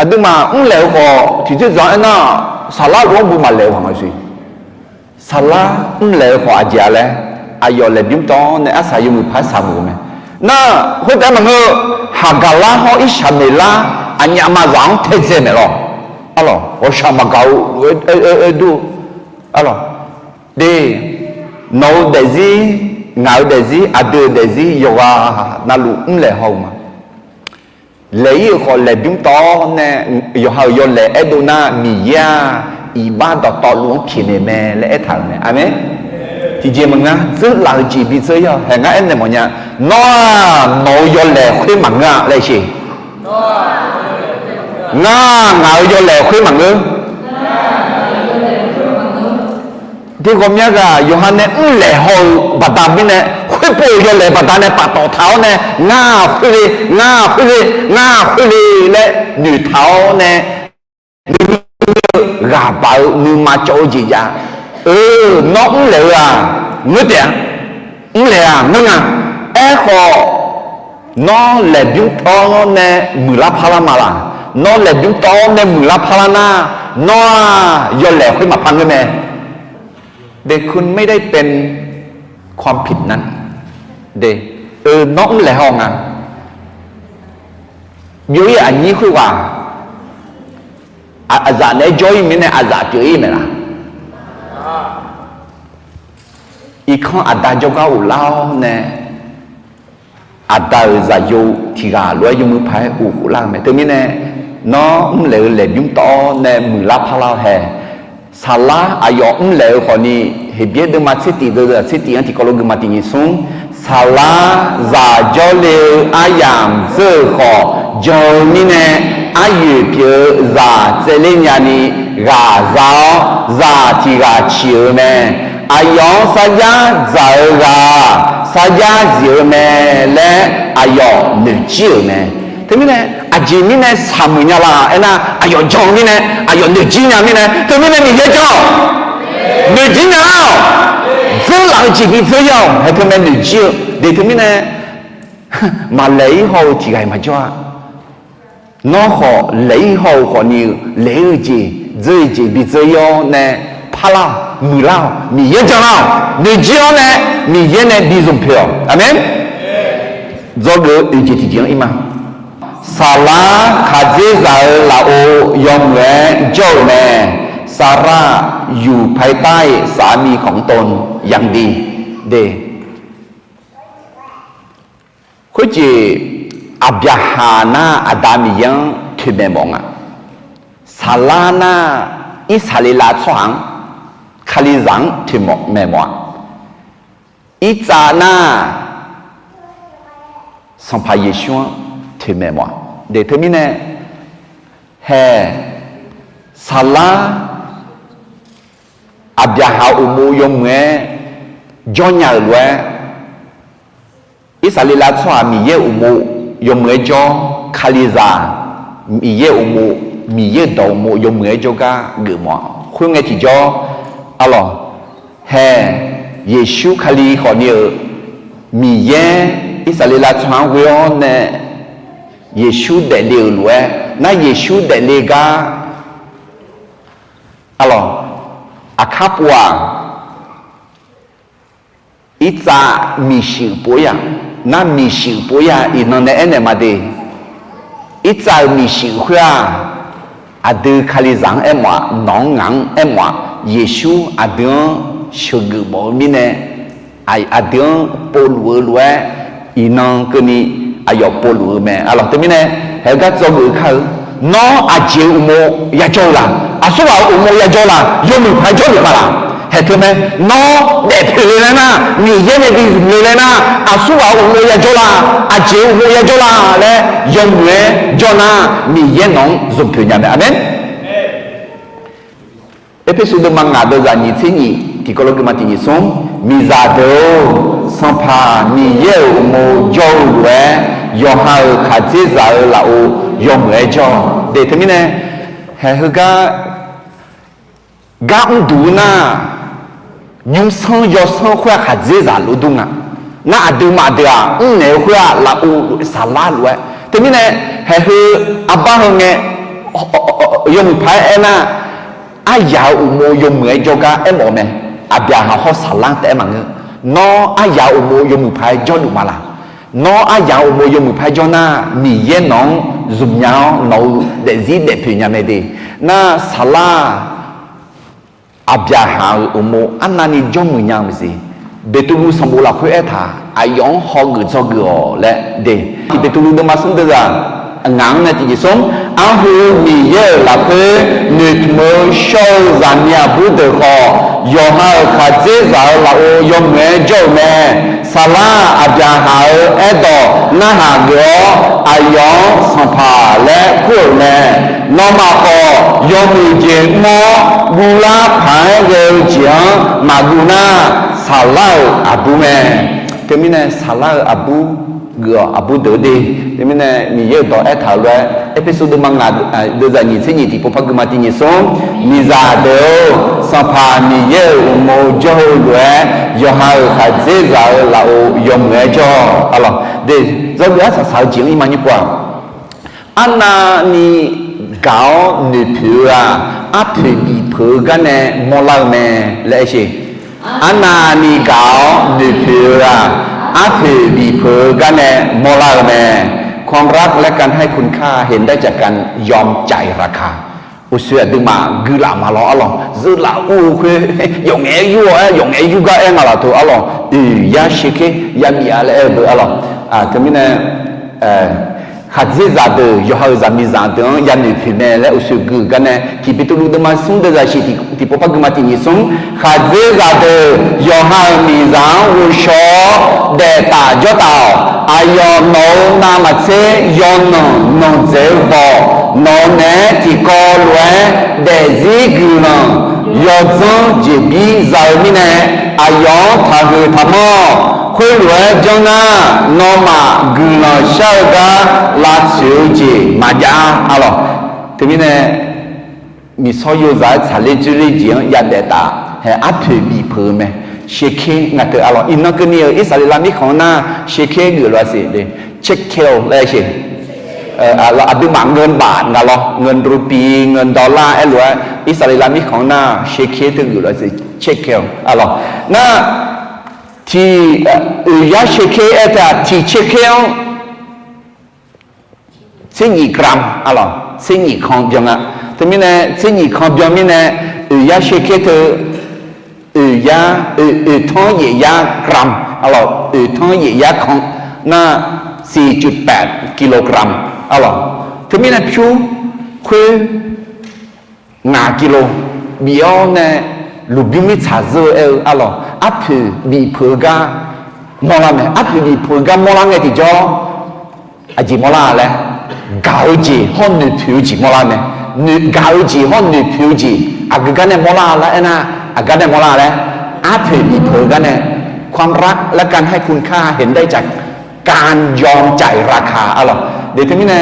aqduimaf mrlaeq-eu khawf tiqjeq dzaq-aer aernar, saqlar lof-anr bu maqlaeq-eu haq nga siq. Saqlar mrlaeq-eu khawf aqjeq-a laer, aqyawf laeqbymr tawv-awr nae arsaq yawmuiq paq-aer saqmuiq-eu mae. Nar, khoertaef maqngeur, Haqgaqlar hawr Irsaqmeqlar aqnyaf maqzaq-anr taedzae maeq lawq. Arlawq, ghawqshaq maqgaq-eu, oerdur, arlawq, de, nawq-eu daefzir, ngaq-euq daefzir, aqdui-euq daefzir yawqghaq navluf mrlaeq haw-eu ma. Laeq-ir-euq khawf laeqbymr tawv-awr nae, yawqha-euq yawlaeq aerdov nar, Miqyaer-aq, iqbax dawqtawvluf-anr pyaeqnaeq mae laer aertaq-euq mae. Aqmeq. Tiqjeq maqngeur, dzeurlaf-eu jeq bidzeur-ir-awq. Haeq, ngar aernaeq mawfnya. Nawr-aq, nawq-eu yawlaeq khoer maqngeur-a laer sheq. Ngar, ngaq-euq yawlaeq khoer maqngeur. Teghawqmya ghaq yawqha nae mrlaeq haw-eu baqda mirnae, khoerpov-euq yawlaeq baqdanae paftawf taq-awr nae, ngar khoer le, ngar khoer le, ngar khoer le laer noeqtaq-awr nae, nuima ghaq baq-eu nuima cawv-eu jeq jav-eu. Nawr mrlaeq-eu-aq, ngeur taef-a. Mrlaeq-aq ngeur nga. Aerkhawf, nawr laeqbymr tawv-awr nae muiqlar parlar ma laq? Nawr laeqbymr tawv-awr nae muiqlar parlar nar, nawr-aq yawlaeq khoer maqpar ngeur mae. แต่คุณไม่ได้เป็นความผิดนั้น de, nawr mrlaeq haw nga. Byov-ir aqnyir khoerghaq, aqzaf naeq-aer jawr-ir mirnae aqzaf pyeuf-ir maeq laq? Irkanr aqda jawrgar ghoflar-awr nae, aqda-euq zaqyo tiq ghaq lof-aer yawmuiq paq-aer uqkhof lar-eu mae. Teumirnae, nawr mrlaeq-eu laeqbymr tawv-awr nae muiqlar parlar-eu hae. Saqlar aqyawf mrlaeq-eu khawfni, Heqbyaer deuvma tser tif deuv-eu tser tif-anr tiqkawv lof geufma tiq nyiq smr, saqlar zaq jawrle-eu aryamq dzeur-euq khawf jan-eu mirnae, aryoeq pyeuf-eu zaq tsaevler nyani ghaq za-awr, zaq tiq ghaq ciq-euq mae. Aqyawf-anr sarjax dzaq-eu ghaq, sarjax zif-eu mae laer aqyawf noeqjir-euq mae. Teumirnae, aqjeq mirnae saqmuiq nya laf aernar, aqyawf jan-eu mirnae, aqyawf noeqjir nya mirnae, teumirnae Miqyaer jan-awq. Noeqjir nya-awq. Dzeurlaf-eu jeq bidzeur-ir-awq. Haeq teumae noeqjir-eu de teumirnae, maqlaeq-ir haw-eu tiq ghaq-iq maqjawr-a. Nawr khawf laeq-ir haw-eu khawfni-eu laeq-ir-eu jeq, dzeur-eu jeq bidzeur-ir-awr nae, parlar-awq, muiqlar-awq, Miqyaer janlar-awq, noeqjir-awr nae, Miqyaer nae bi zmq poeq-awq. Aqmeq. Dzawgeuf-eu oeq jeq tiqjeq-anr ir ma. Saqlar khaqdzerzaq-euq lafov yawmuiq-aer jawr-euq mae. Saqlar yuqpae tar-iq saqar mi kawq-anr tov yamq bi de. Khoerjeq, Aqbyaqhaq nar Aqda Miqyaer-anr toeqmaeq mawf nga. Saqlar nar Irsaqleqlav tsawrhaq-anr, Kalizaq-anr toeqmaeq mawf-a. Irtsav nar Sanqpaq Yeqsur-anr toeqmaeq mawf-a. De teumirnae, hae, saqlar Aqbyaqhaq uqmov yawmuiq-aer jawrnya-euq lof-aer, Irsaqleqlav tsawrhaq Miqyaer uqmov yawmuiq-aer jawr, Kalizaq Miqyaer uqmov, Miqyaer-euq dawq uqmov yawmuiq-aer jawrgar geufmawf-a. Khoerngae tiqjawr, arlawq, hae, Yeqsur Kali khawfni-euq Miqyaer Irsaqleqlav tsawrhaq-anr ghoe-awr nae Yeqsur daefle-euq lof-aer nar, Yeqsur daefle gar, arlawq, aqkar pov-aq, Irtsav miqshuif pov-ir-a. Nar miqshuif pov-ir-a, iqnan nae aernaeq ma de. Irtsav-euq miqshuif khoer-aq, aqdui Kalizaq-anr aermawf-aq, nawq-anr ngaq-anr aermawf-aq, Yeqsur aqdui-anr sheuqgeuf mawf-eu mirnae, aqdui-anr povluf-eu lof-aer, iqnan keuvni aqyawf povluf-eu mae. Arlawq teumirnae, haegar dzawgeuf-eu kar-eu, nawr aqjeq-eu uqmov yajawr-eu la? Aqsurghaq-euq uqmov yajawr la? Yawmuiq paq-aer jawrluf ma laq? Haeq teu mae. Nawr daefpoeq le laer nar, Miqyaer nae bi zmq le laer nar, aqsurghaq-euq uqmov yajawr la? Aqjeq uqmov yajawr la laer yawmuiq-aer jawr nar, Miqyaer nawq-anr zmq poeq nya mae. Aqmeq. Erpersu deuvma ngaq deuvzaq nyiq tser nyiq tiqkawv lof geufma tiq nyiq smr, miqzaq deuq-or, Sanqpaq Miqyaer-euq uqmov jawr-eu lof-aer, yawqha-euq khaqdzerzaq-euq lafov yawmuiq-aer jawr. De teumirnae, haeq heugar gar mrduq-eu nar, nymrsanr yawsanr khoer-aq khaqdzerzaq lof dur nga. Nar aqduimaf deuq-aq mrnaeq-eu khoer-aq lafov lof-aer saqlar lof-aer. Teumirnae, haeq heu arbar heu ngae, yawmuiq paq-aer aernar, aryaq-euq uqmov yawmuiq-aer jawrgar aermawf-eu mae. Aqbyaqhaq hawr saqlar-anr taef-aer maqngeur. Nawr aryaq-euq uqmov yawmuiq paq-aer jawrluf ma laq? Nawr aryaq-euq uqmov yawmuiq paq-aer jawr nar, Miqyaer nawq-anr zmqnya-awr nawq-euq daefzir daefpoeq nya mae de. Nar saqlar-aq, Aqbyaqhaq-euq uqmov arnavni jawrmuiq nya-eu maqsiq. Beqtuvluv sanqbof lafkhoer aertaq, aqyawf-anr hawgeuf dzawgeuf-awq laer de. Tiq Beqtuvluv deuvma smr deuvzaq ngaq-anr nae tiqjeq smr, arhu Miqyaer-euq lafkhoer noeqtmq-eu shawr-eu zaqmiq aqbur deuq khawf, yawqha-euq khaqdzerzaq-euq lafov yawmuiq-aer jawr-euq mae. Saqlar-aq, Aqbyaqhaq-euq aerdawq narhaq geuf-awr, aqyawf-anr Sanqpaq laer kur-euq mae. Nawmaf khawf, yawmuiq jeq mr-awr guvlar paq-aer ghae-eu jeq-anr maqguv nar, saqlar-euq aqbur mae. Teumirnae saqlar-euq aqbur geuf-awq, aqbur deuq de. Teumirnae Miqyaer-euq dawq aertaq-euq lof-aer, Erpersu deuvma ngaq deuvzaq nyiq tser nyiq tiqpov par geufma tiq nyiq smr, miqzaq deuq-or, Sanqpaq Miqyaer-euq uqmov jawr-eu lof-aer, yawqha-euq khaqdzerzaq-euq lafov yawmuiq-aer jawr-awq. Aqlawq de, dzawgeuf arsaq saq-eu jeq-anr irma nymr pov-aq, arnavni gaq-awr noeqpoeq-eu-aq, arpoeq bifpeuq-eu gar nae mawrlar-eu mae laer aer sher. Arnavni gaq-awr noeqpoeq-eu-aq, arpoeq bifpeuq-eu gar nae mawrlar-eu mae. ความรักและการให้คุณค่า เห็นได้จากการยอมจ่ายราคา Uqshoe aqduimaf guilaf ma lawr arlawq. Zeurlaf ur-eu khoer, yawf ngaef-aer yur-awr aer, yawf ngaef-aer yur gar aer nga laf teu arlawq. Oeq yar sheuker yabif-a laer aer-eu beu arlawq. Teumirnae, khaqdzerzaq deuq yawqha-euq zaqmiqzaq deuq-anr yanoeq poeq mae laer uqshoe gui-euq gar nae, tiq Beqtuvluv deuvma smr deuvzaq shiq tiqpov par geufma tiq nyiq smr, khaqdzerzaq deuq yawqha-euq miqzaq-anr ghovshaw-awr daeftaf jawrtaf-awq. Aqyawf nawq-euq navmaqtser yawnanq nanqdzaeq-eu vawq, nawq-eu naeq-aer tiqkawv lof-aer daefzir guiqlanq yawdzanr jeqbir za-eu mirnae, aqyawf-anr taqhuiq taqmanr-awq. Khoerlof-aer janr nar, nawmaf guiqlanq shar-eu gar lavtsoeq-eu jeq maqjav-a arlawq. Teumirnae, miqsawr yozaq-aer tsaqler dzoerler jeq-anr yadaef taf-a. Haeq arpoeq bifpeuq-eu mae. Sheuker nga teu arlawq. Iqnan keuvni-euq Irsaqleqlav mirkhanq-anr nar, sheuker geuflof-a siq. Tserkeu laer aer sher. Aqduimaf เงินบาท nga lawr, เงินรูปี, เงินดอลลาร์ aerlof-aer Irsaqleqlav mirkhanq-anr nar, sheuker teu geuflof-a siq. Tserkeu arlawq. Nar, tiq, oeq yar sheuker aer teu-aq, tiq tserkeu-anr tser nyiq gram arlawq, tser nyiq kan byan nga. Teumirnae tser nyiq kan byan mirnae, oeq yar sheuker teu, oeq yar, oeq, oeq tanr yaef yar gram arlawq, oeq tanr yaef yar kan nar, สี่จุดแปดกิโลกรัม arlawq. Teumirnae pyur khoer ngaq kilo bif-awr nae, lmqbymr mirtsaq zeur-eu aer-eu arlawq, arpoeq bifpeuq-eu gar mawrlar mae. Arpoeq bifpeuq-eu gar mawrlar ngae tiqjawr, aqjeq mawrlar-a laer, gaq-eu jeq hawr noeqpoeq-eu jeq mawrlar mae. Noeq, gaq-eu jeq hawr noeqpoeq-eu jeq aqgeu gar nae mawrlar-a laer aernar, aqgar nae mawrlar-a laer, arpoeq bifpeuq-eu gar nae, ความรักและการให้คุณค่า เห็นได้จากการยอมจ่ายราคา arlawq. De teumirnae,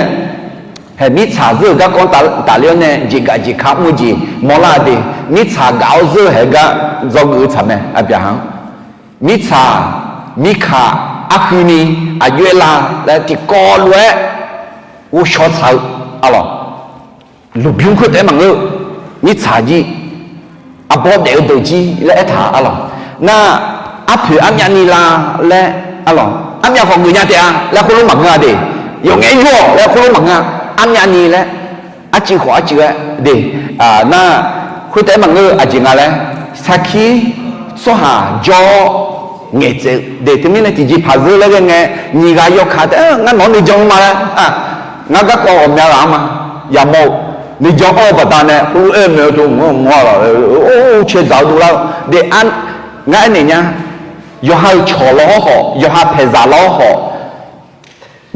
haeq mirtsaq zeur-euq garkawv-anr tafler-awr nae jeqgaf jeqka mr-eu jeq mawrlar-a de. Mirtsaq gaf-awr zeur-eu haeq-eu gar dzawgeuf-eu tsaq mae. Aqbyaqhaq-anr mirtsaq, mirkaq, arhuini, aqjox-aer la laer tiqkawv lof-aer ghovshaw tsaq-eu arlawq. Lmqbymr khoertaef-aer maqngeur-eu, mirtsaq jir, arbawr daef-eu deuq jir laer aertaq arlawq. Nar, arpoeq armyavni la laer arlawq, armyav khawf geufnya taef-a laer khoerlof maqngeur-a de. Yawf ngaef-aer yur-awq laer khoerlof maqngeur-a. Armyavni laer, arcuiv khawf arcuiv-aer de. Nar, khoertaef-aer maqngeur-eu aqjeq nga laer, sarkir tsawrhaq jawr-awr ngaeqtsaev-eu de. Teumirnae tiqjeqpaq zeur laer ghae ngae, nyiq ghaq yawkaq taef-aer ngar nawq-anr nuijan-eu ma laer, ngar garkawv ghawqmya ghaq-anr ma yamawr-eu Nuijan anr-eu baqdanae khoerlof-aer maeq-eu teu mq-anr mq-a laf, or, caedzaq-eu dovlar-eu de. Ngar aernaeq nya, yawqha-euq cawq lawr hawr khawf, yawqha paeqzaq lawr hawr khawf,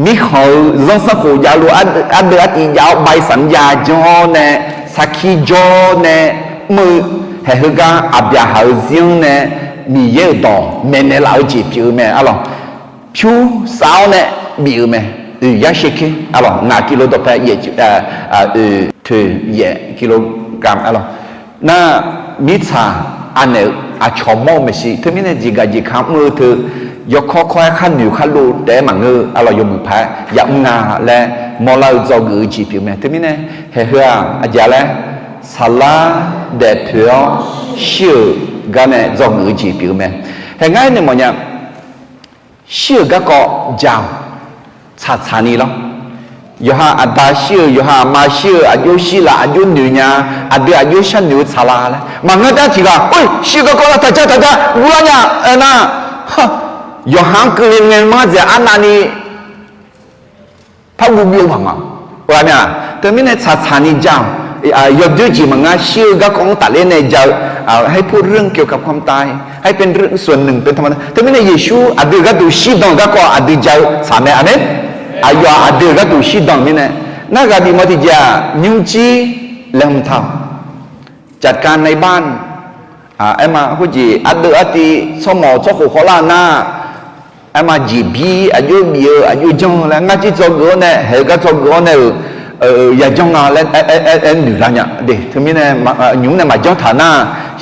mirkhanq-euq zanrsanrkhof javluf ardeuv artiv jav-awr, baisanq jav janr-awr nae, sarkir jawr nae mr-eu, haeq heugar Aqbyaqhaq-euq zir-anr nae Miqyaer-euq dawq maeqnaeq laf-eu jeq pyeuf-eu mae arlawq. Pyursaf-awr nae bif-euq mae. Oeq yar shaer ker arlawq, ngaq kilo dawqpae yaef, oeq toeq yaef kilo gam arlawq. Nar, mirtsaq anaeq-eu aqcawq mawr-eu maeqshi, teumirnae jeqgaq jeqka mr-eu teu, yawkawr kawr-aer khar noeq khar lov taef-aer maqngeur-eu arlawq, yawmuiq paq-aer yamr nga laer mawrlar-eu dzawgeuf-eu jeq pyeuf mae. Teumirnae haeq heu-aq aqjeq laer, saqlar daefpoeq-awr shir-euq gar nae dzawgeuf-eu jeq pyeuf-eu mae. Haeq ngar aernaeq mawfnya, shir-euq garkawv ja-awq, tsaqtsaq ni lawr. Yawqha aqda shir-euq, yawqha aqma shir-euq, aqjox shir laf, aqjox noeq nya, aqdui aqjox sharnoeq-eu tsaqlar laer maqngeur dar tiq ghaq, or, shir-eu garkawv lar taq ja taq ja guvlar nya aernar, yawqha-anr keuvle ngae manr dzaeq arnavni par guv byov maqnga. Teumirnae tsaqtsaq ni ja-awq. Yawdoer jeq maqnga, shir-eu garkawv-anr tafler nae ja-eu, ให้ผู้เรื่องเกี่ยวกับความตาย ให้เป็นส่วนหนึ่งเป็นธรรมดา. Teumirnae Yeqsur aqdui-euq gharduq shirdan-euq garkawv aqdui ja-eu tsaq mae. Aqmeq. Aqyawf-aq aqdui-euq gharduq shirdan-euq mirnae, nar ghaq bif mawf tiqjeq-aq, nymrjir laeqhmq taq-awq. จัดการในบ้าน aerma khoerjeq ardeuv artiv tsawrmawq tsawrkhof khawvlar nar, aerma jeqbir aqjox bif-eu aqjox janr-eu laer ngar jir dzawgeuf-awr nae, haeq-eu gar dzawgeuf-awr nae-euq yajanr nga laer aer noeq lar nya de. Teumirnae nymq mr nae maqjanr taq nar,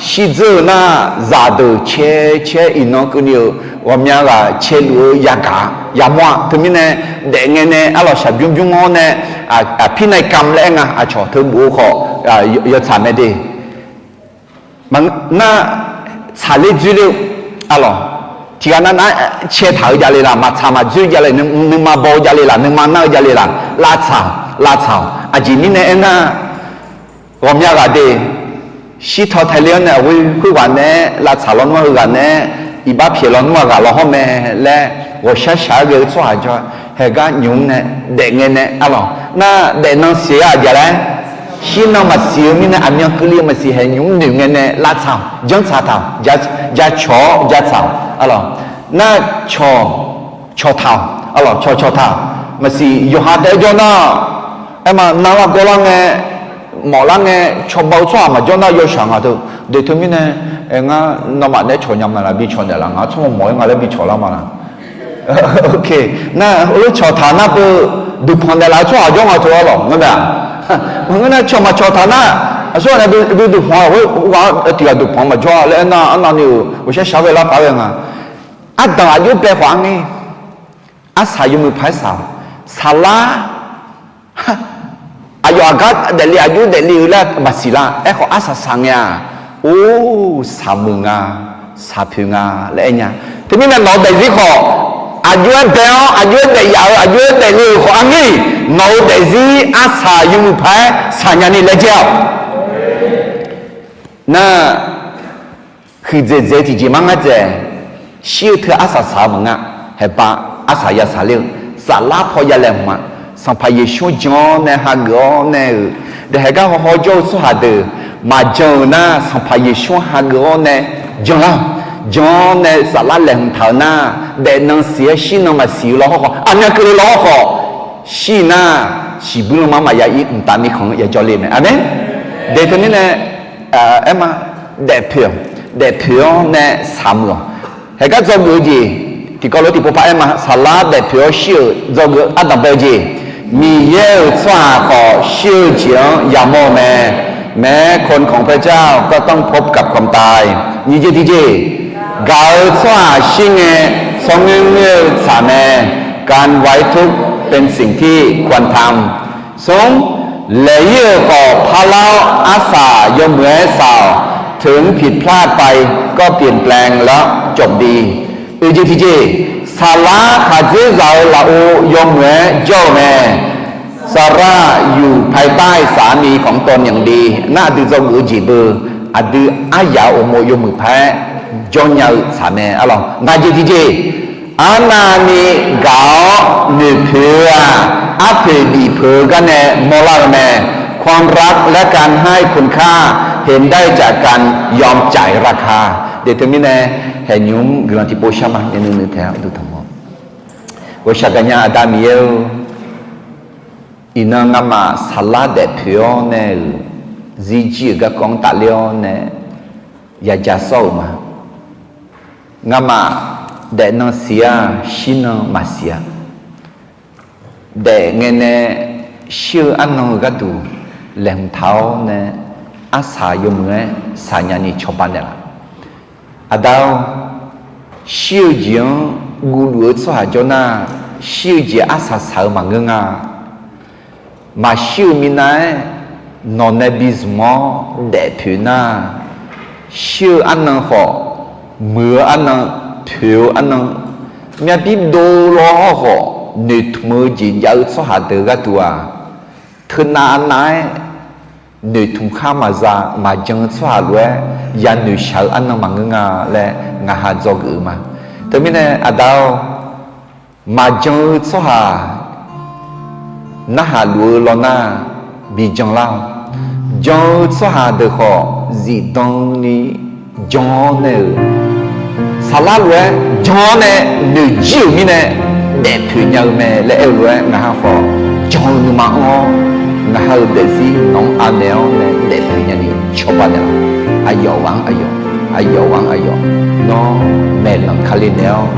shirdzeur-eu nar, zaqdeuq cae cae iqnan keuvni-euq ghawqmya ghaq caeluf-eu yagaq yamawr-a. Teumirnae daefngae nae arlawq shaqbymr bymr-awr nae, aqpir nav-i kam laer aer nga, aqcawq teu bof-eu khawf yawtsaq mae de. Nar, tsaqler dzoerler-eu arlawq, tiqghaq nav nar caetaq-eu javle laf, maqtsaq maqdzoer javle, nuima baw-eu javle laf, nuima nar-eu javle laf, lavtsaq-awq, lavtsaq-awq. Aqjeq mirnae aernar, ghawqmya ghaq de, shirtaw tae ler-awr nae aqghoer khoerghaq naeq-aer lavtsaq lawnmr-a, heughaq naeq-aer iqbax pyaeq lawnmr-a ghaq law hawr mae laer ghawqshar shaq-aer ghae-eu tsawrhaq jawr-a. Haeq gar nymq mr nae daefngae nae arlawq, nar daefnan siq-eu aqjeq laer, shirnan maqsiq-eu mirnae aqmyan keuvle-eu maqsiq, haeq nymq mr noeq ngae nae lavtsaq-awq, janrtsaq taq-awq, jacawq-awr jatsaq-awq arlawq. Nar, cawq taq-awq arlawq, cawq cawq taq-awq. Maqsiq yawqha taef-aer jawr nar, aerma navlar gawrlar ngae, mawflar ngae cawba-eu tsawrhaq maqjawr nar yawshaq nga teu. De teumirnae, ngar nawmaf naeq-aer cawq nya ma laf, bi cawq naeqlaf, ngar tsawrmawq mawf-aer nga laer bi cawqlar ma laf. Nar, heulof cawq taq nar beu, duqpanq naeqlaf-eu tsawrhaq jawr nga teu arlawq, ngar mae-aq. Maqngeur nar cawq maqcawq taq nar, aqsur ghaq nae beu duqpanq-a, ghaq tiq ghaq duqpanq maqjawr-a laer aernar, arnavni-euq ghawqshar shaq-aer ghae lar paq-aer ghae nga. Ardanq aqjox bae khawf-anr ngae, arsaq yawmuiq paq-aer saq-awq. Saqlar, aqyawf aqgar daefle aqjox daefle-eu laer maqsiq lar. Aerkhawf arsaq saq ngae-aq, or, saqmuiq nga, saqpoeq nga laer aer nya. Teumirnae nawq-eu daefzir khawf, aqjox-aer bae-awr aqjox-aer daef yaf-eu aqjox-aer daefle-euq khawf-anr ngae, nawq-eu daefzir arsaq yawmuiq paq-aer saqnya ni laejae-awq. Nar, huiqdzaeq dzaeq tiqjeq mar ngar dzaeq, shir-eu teu arsaq saq-eu maqnga, haeqba arsaq yasaq ler-eu, saflar paw ya laeqhmq-a. Sanqpaq Yeqsur-anr jan-awr nae hageuf-awr nae-euq, daefhaeq gar hawhaw jawr-eu tsawrhaq deuq maqjan-euq nar, Sanqpaq Yeqsur-anr hageuf-awr nae janlar-awq. Jan-awr nae saflar laeqhmq taq-euq nar, daefnan siq-aer shirnan maqsiq-eu law hawrkhawf, aqmyan keuvle law hawrkhawf, shir nar, siqbuir lanma maqya ir mqtav mirkhanq-anr yajawr le mae. Aqmeq. De teumirnae, aerma, daefpoeq, daefpoeq-awr nae saqmuiq-awq. Haeq gar dzawgeuf-eu jeq, tiqkawv lof tiqpov par aer ma, saqlar daefpoeq-awr shir-euq dzawgeuf ardanq bae-eu jeq, Miqyaer-euq tsawrhaq khawf shir-eu jeq-anr yamawr-eu mae. แม้คนของพระเจ้าก็ต้องพบกับความตาย Gaq-eu tsawrhaq shir ngae, tsawrngoer ngoer-eu tsaq mae. การไว้ทุกข์เป็นสิ่งที่ควรทำ Smr, laeq-ir-euq khawf parlar-awr arsaq yawmuiq-aer saq-awq. ถึงผิดพลาดไปก็เปลี่ยนแปลงแล้วจบดี Oeq jeq tiqjeq, saqlar khaqdzer zaq-eu lafov yawmuiq-aer jawr-eu mae. สละอยู่ภายใต้สามีของตนอย่างดี Nar aqdui dzawgeuf-eu jeq beu, aqdui aryaq-euq uqmov yawmuiq paq-aer jawrnya-eu tsaq mae arlawq. Ngaq jeq tiqjeq, arnavni gaq-awr noeqpoeq-eu-aq, arpoeq bif poeq-eu gar nae mawrlar-eu mae. ความรักและการให้คุณค่า เห็นได้จากการยอมจ่ายราคา Deq teumirnae, haeqnymr guiqlanq tiqpov shar ma, nuinui taeq-a uqduq tanqmawr. Ghawqshaq gaqnya Aqda Miqyaer-eu, iqnan ngamaf saflar daefpoeq-awr nae-euq, zirjir-euq garkawv-anr tafler-awr nae yaja sawr-euq ma. Ngamaf daefnan siq-a, shirnan maqsiq-a. Daef ngae nae shir-eu arnan-eu gharduq laeqhmq taq-awr nae, arsaq yawmuiq-aer saqnya ni cawba naeqlaf. Aqda-or, shir-eu jeq-anr guvluf-eu tsawrhaq jawr nar, shir-eu jeq arsaq saq-eu maqngeur nga. Maqshir-eu minav-aer nawq nae bizmq-awr daefpoeq nar, shir-eu arnan khawf, muiq-eu arnan, poeq-eu arnan, myavbir dov law-awr khawf noeqtmq-eu jeq jav-eu tsawrhaq deuq gharduq-aq, teunav nav-aer noeqtmq khar maqza maqjan-eu tsawrhaq lof-aer yanoeq shaq-eu arnan maqngeur nga laer ngaq ha dzawgeuf-eu ma. Teumirnae Aqda-or, maqjan-eu tsawrhaq narhaq luf-eu lawnar, bi jan lar-awq. Jan-eu tsawrhaq deuq khawf zifdan ni jan-awr nae-euq, saflar lof-aer jan-awr nae noeqjir-euq mirnae daefpoeq nya-eu mae laer aer-eu lof-aer ngaq ha khawf jan-eu nuima anr-awr, ngaq ha-euq daefzir nawq-anr anaeq-awr nae daefpoeq nya ni cawba naeqlaf. Aqyawf ghaq-anr aqyawf, aqyawf ghaq-anr aqyawf, nawr maeqlanq Kali naeq-awr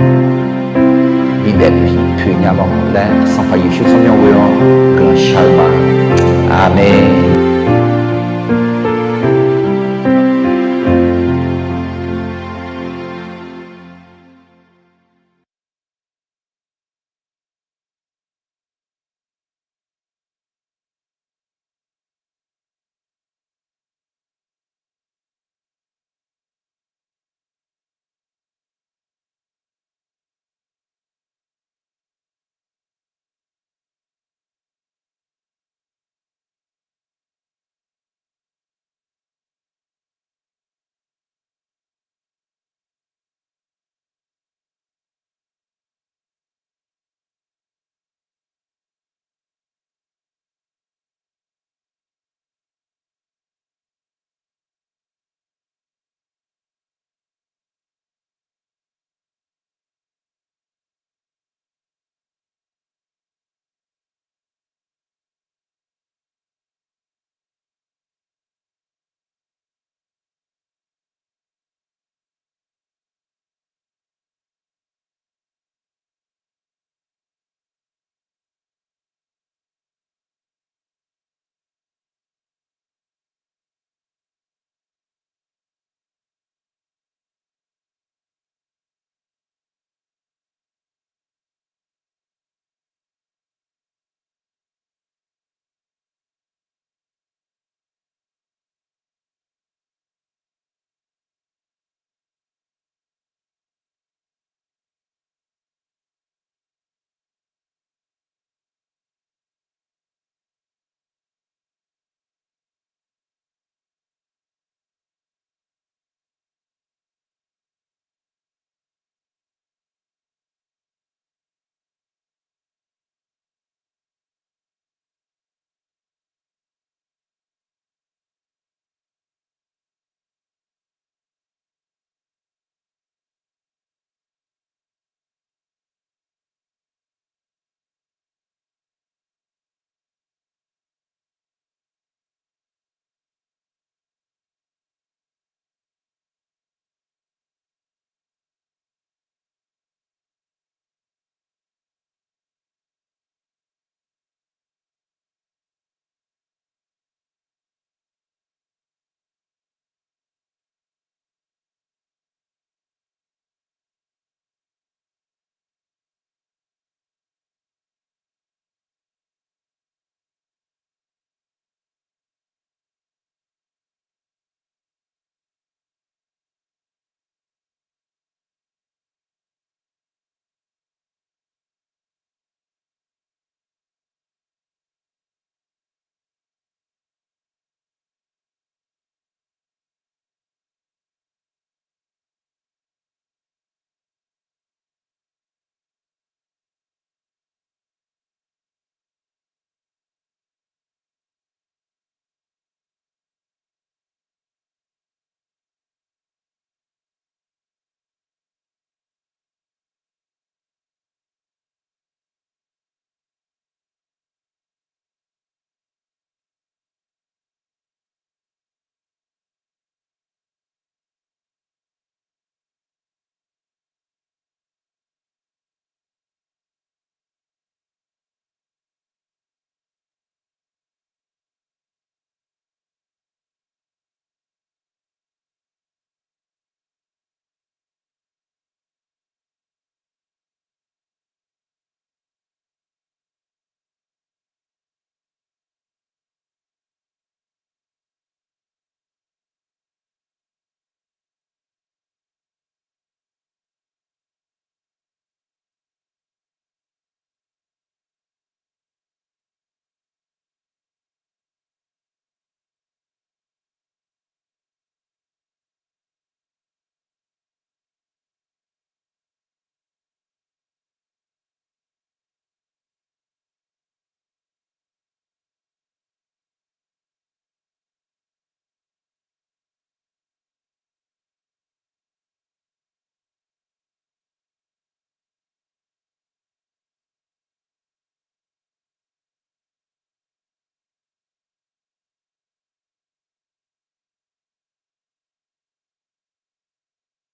bidaef poeq nya lawq laer Sanqpaq Yeqsur tsawrmyanr ghoe-awr guiqlanq shar-eu ma. Aqmeq.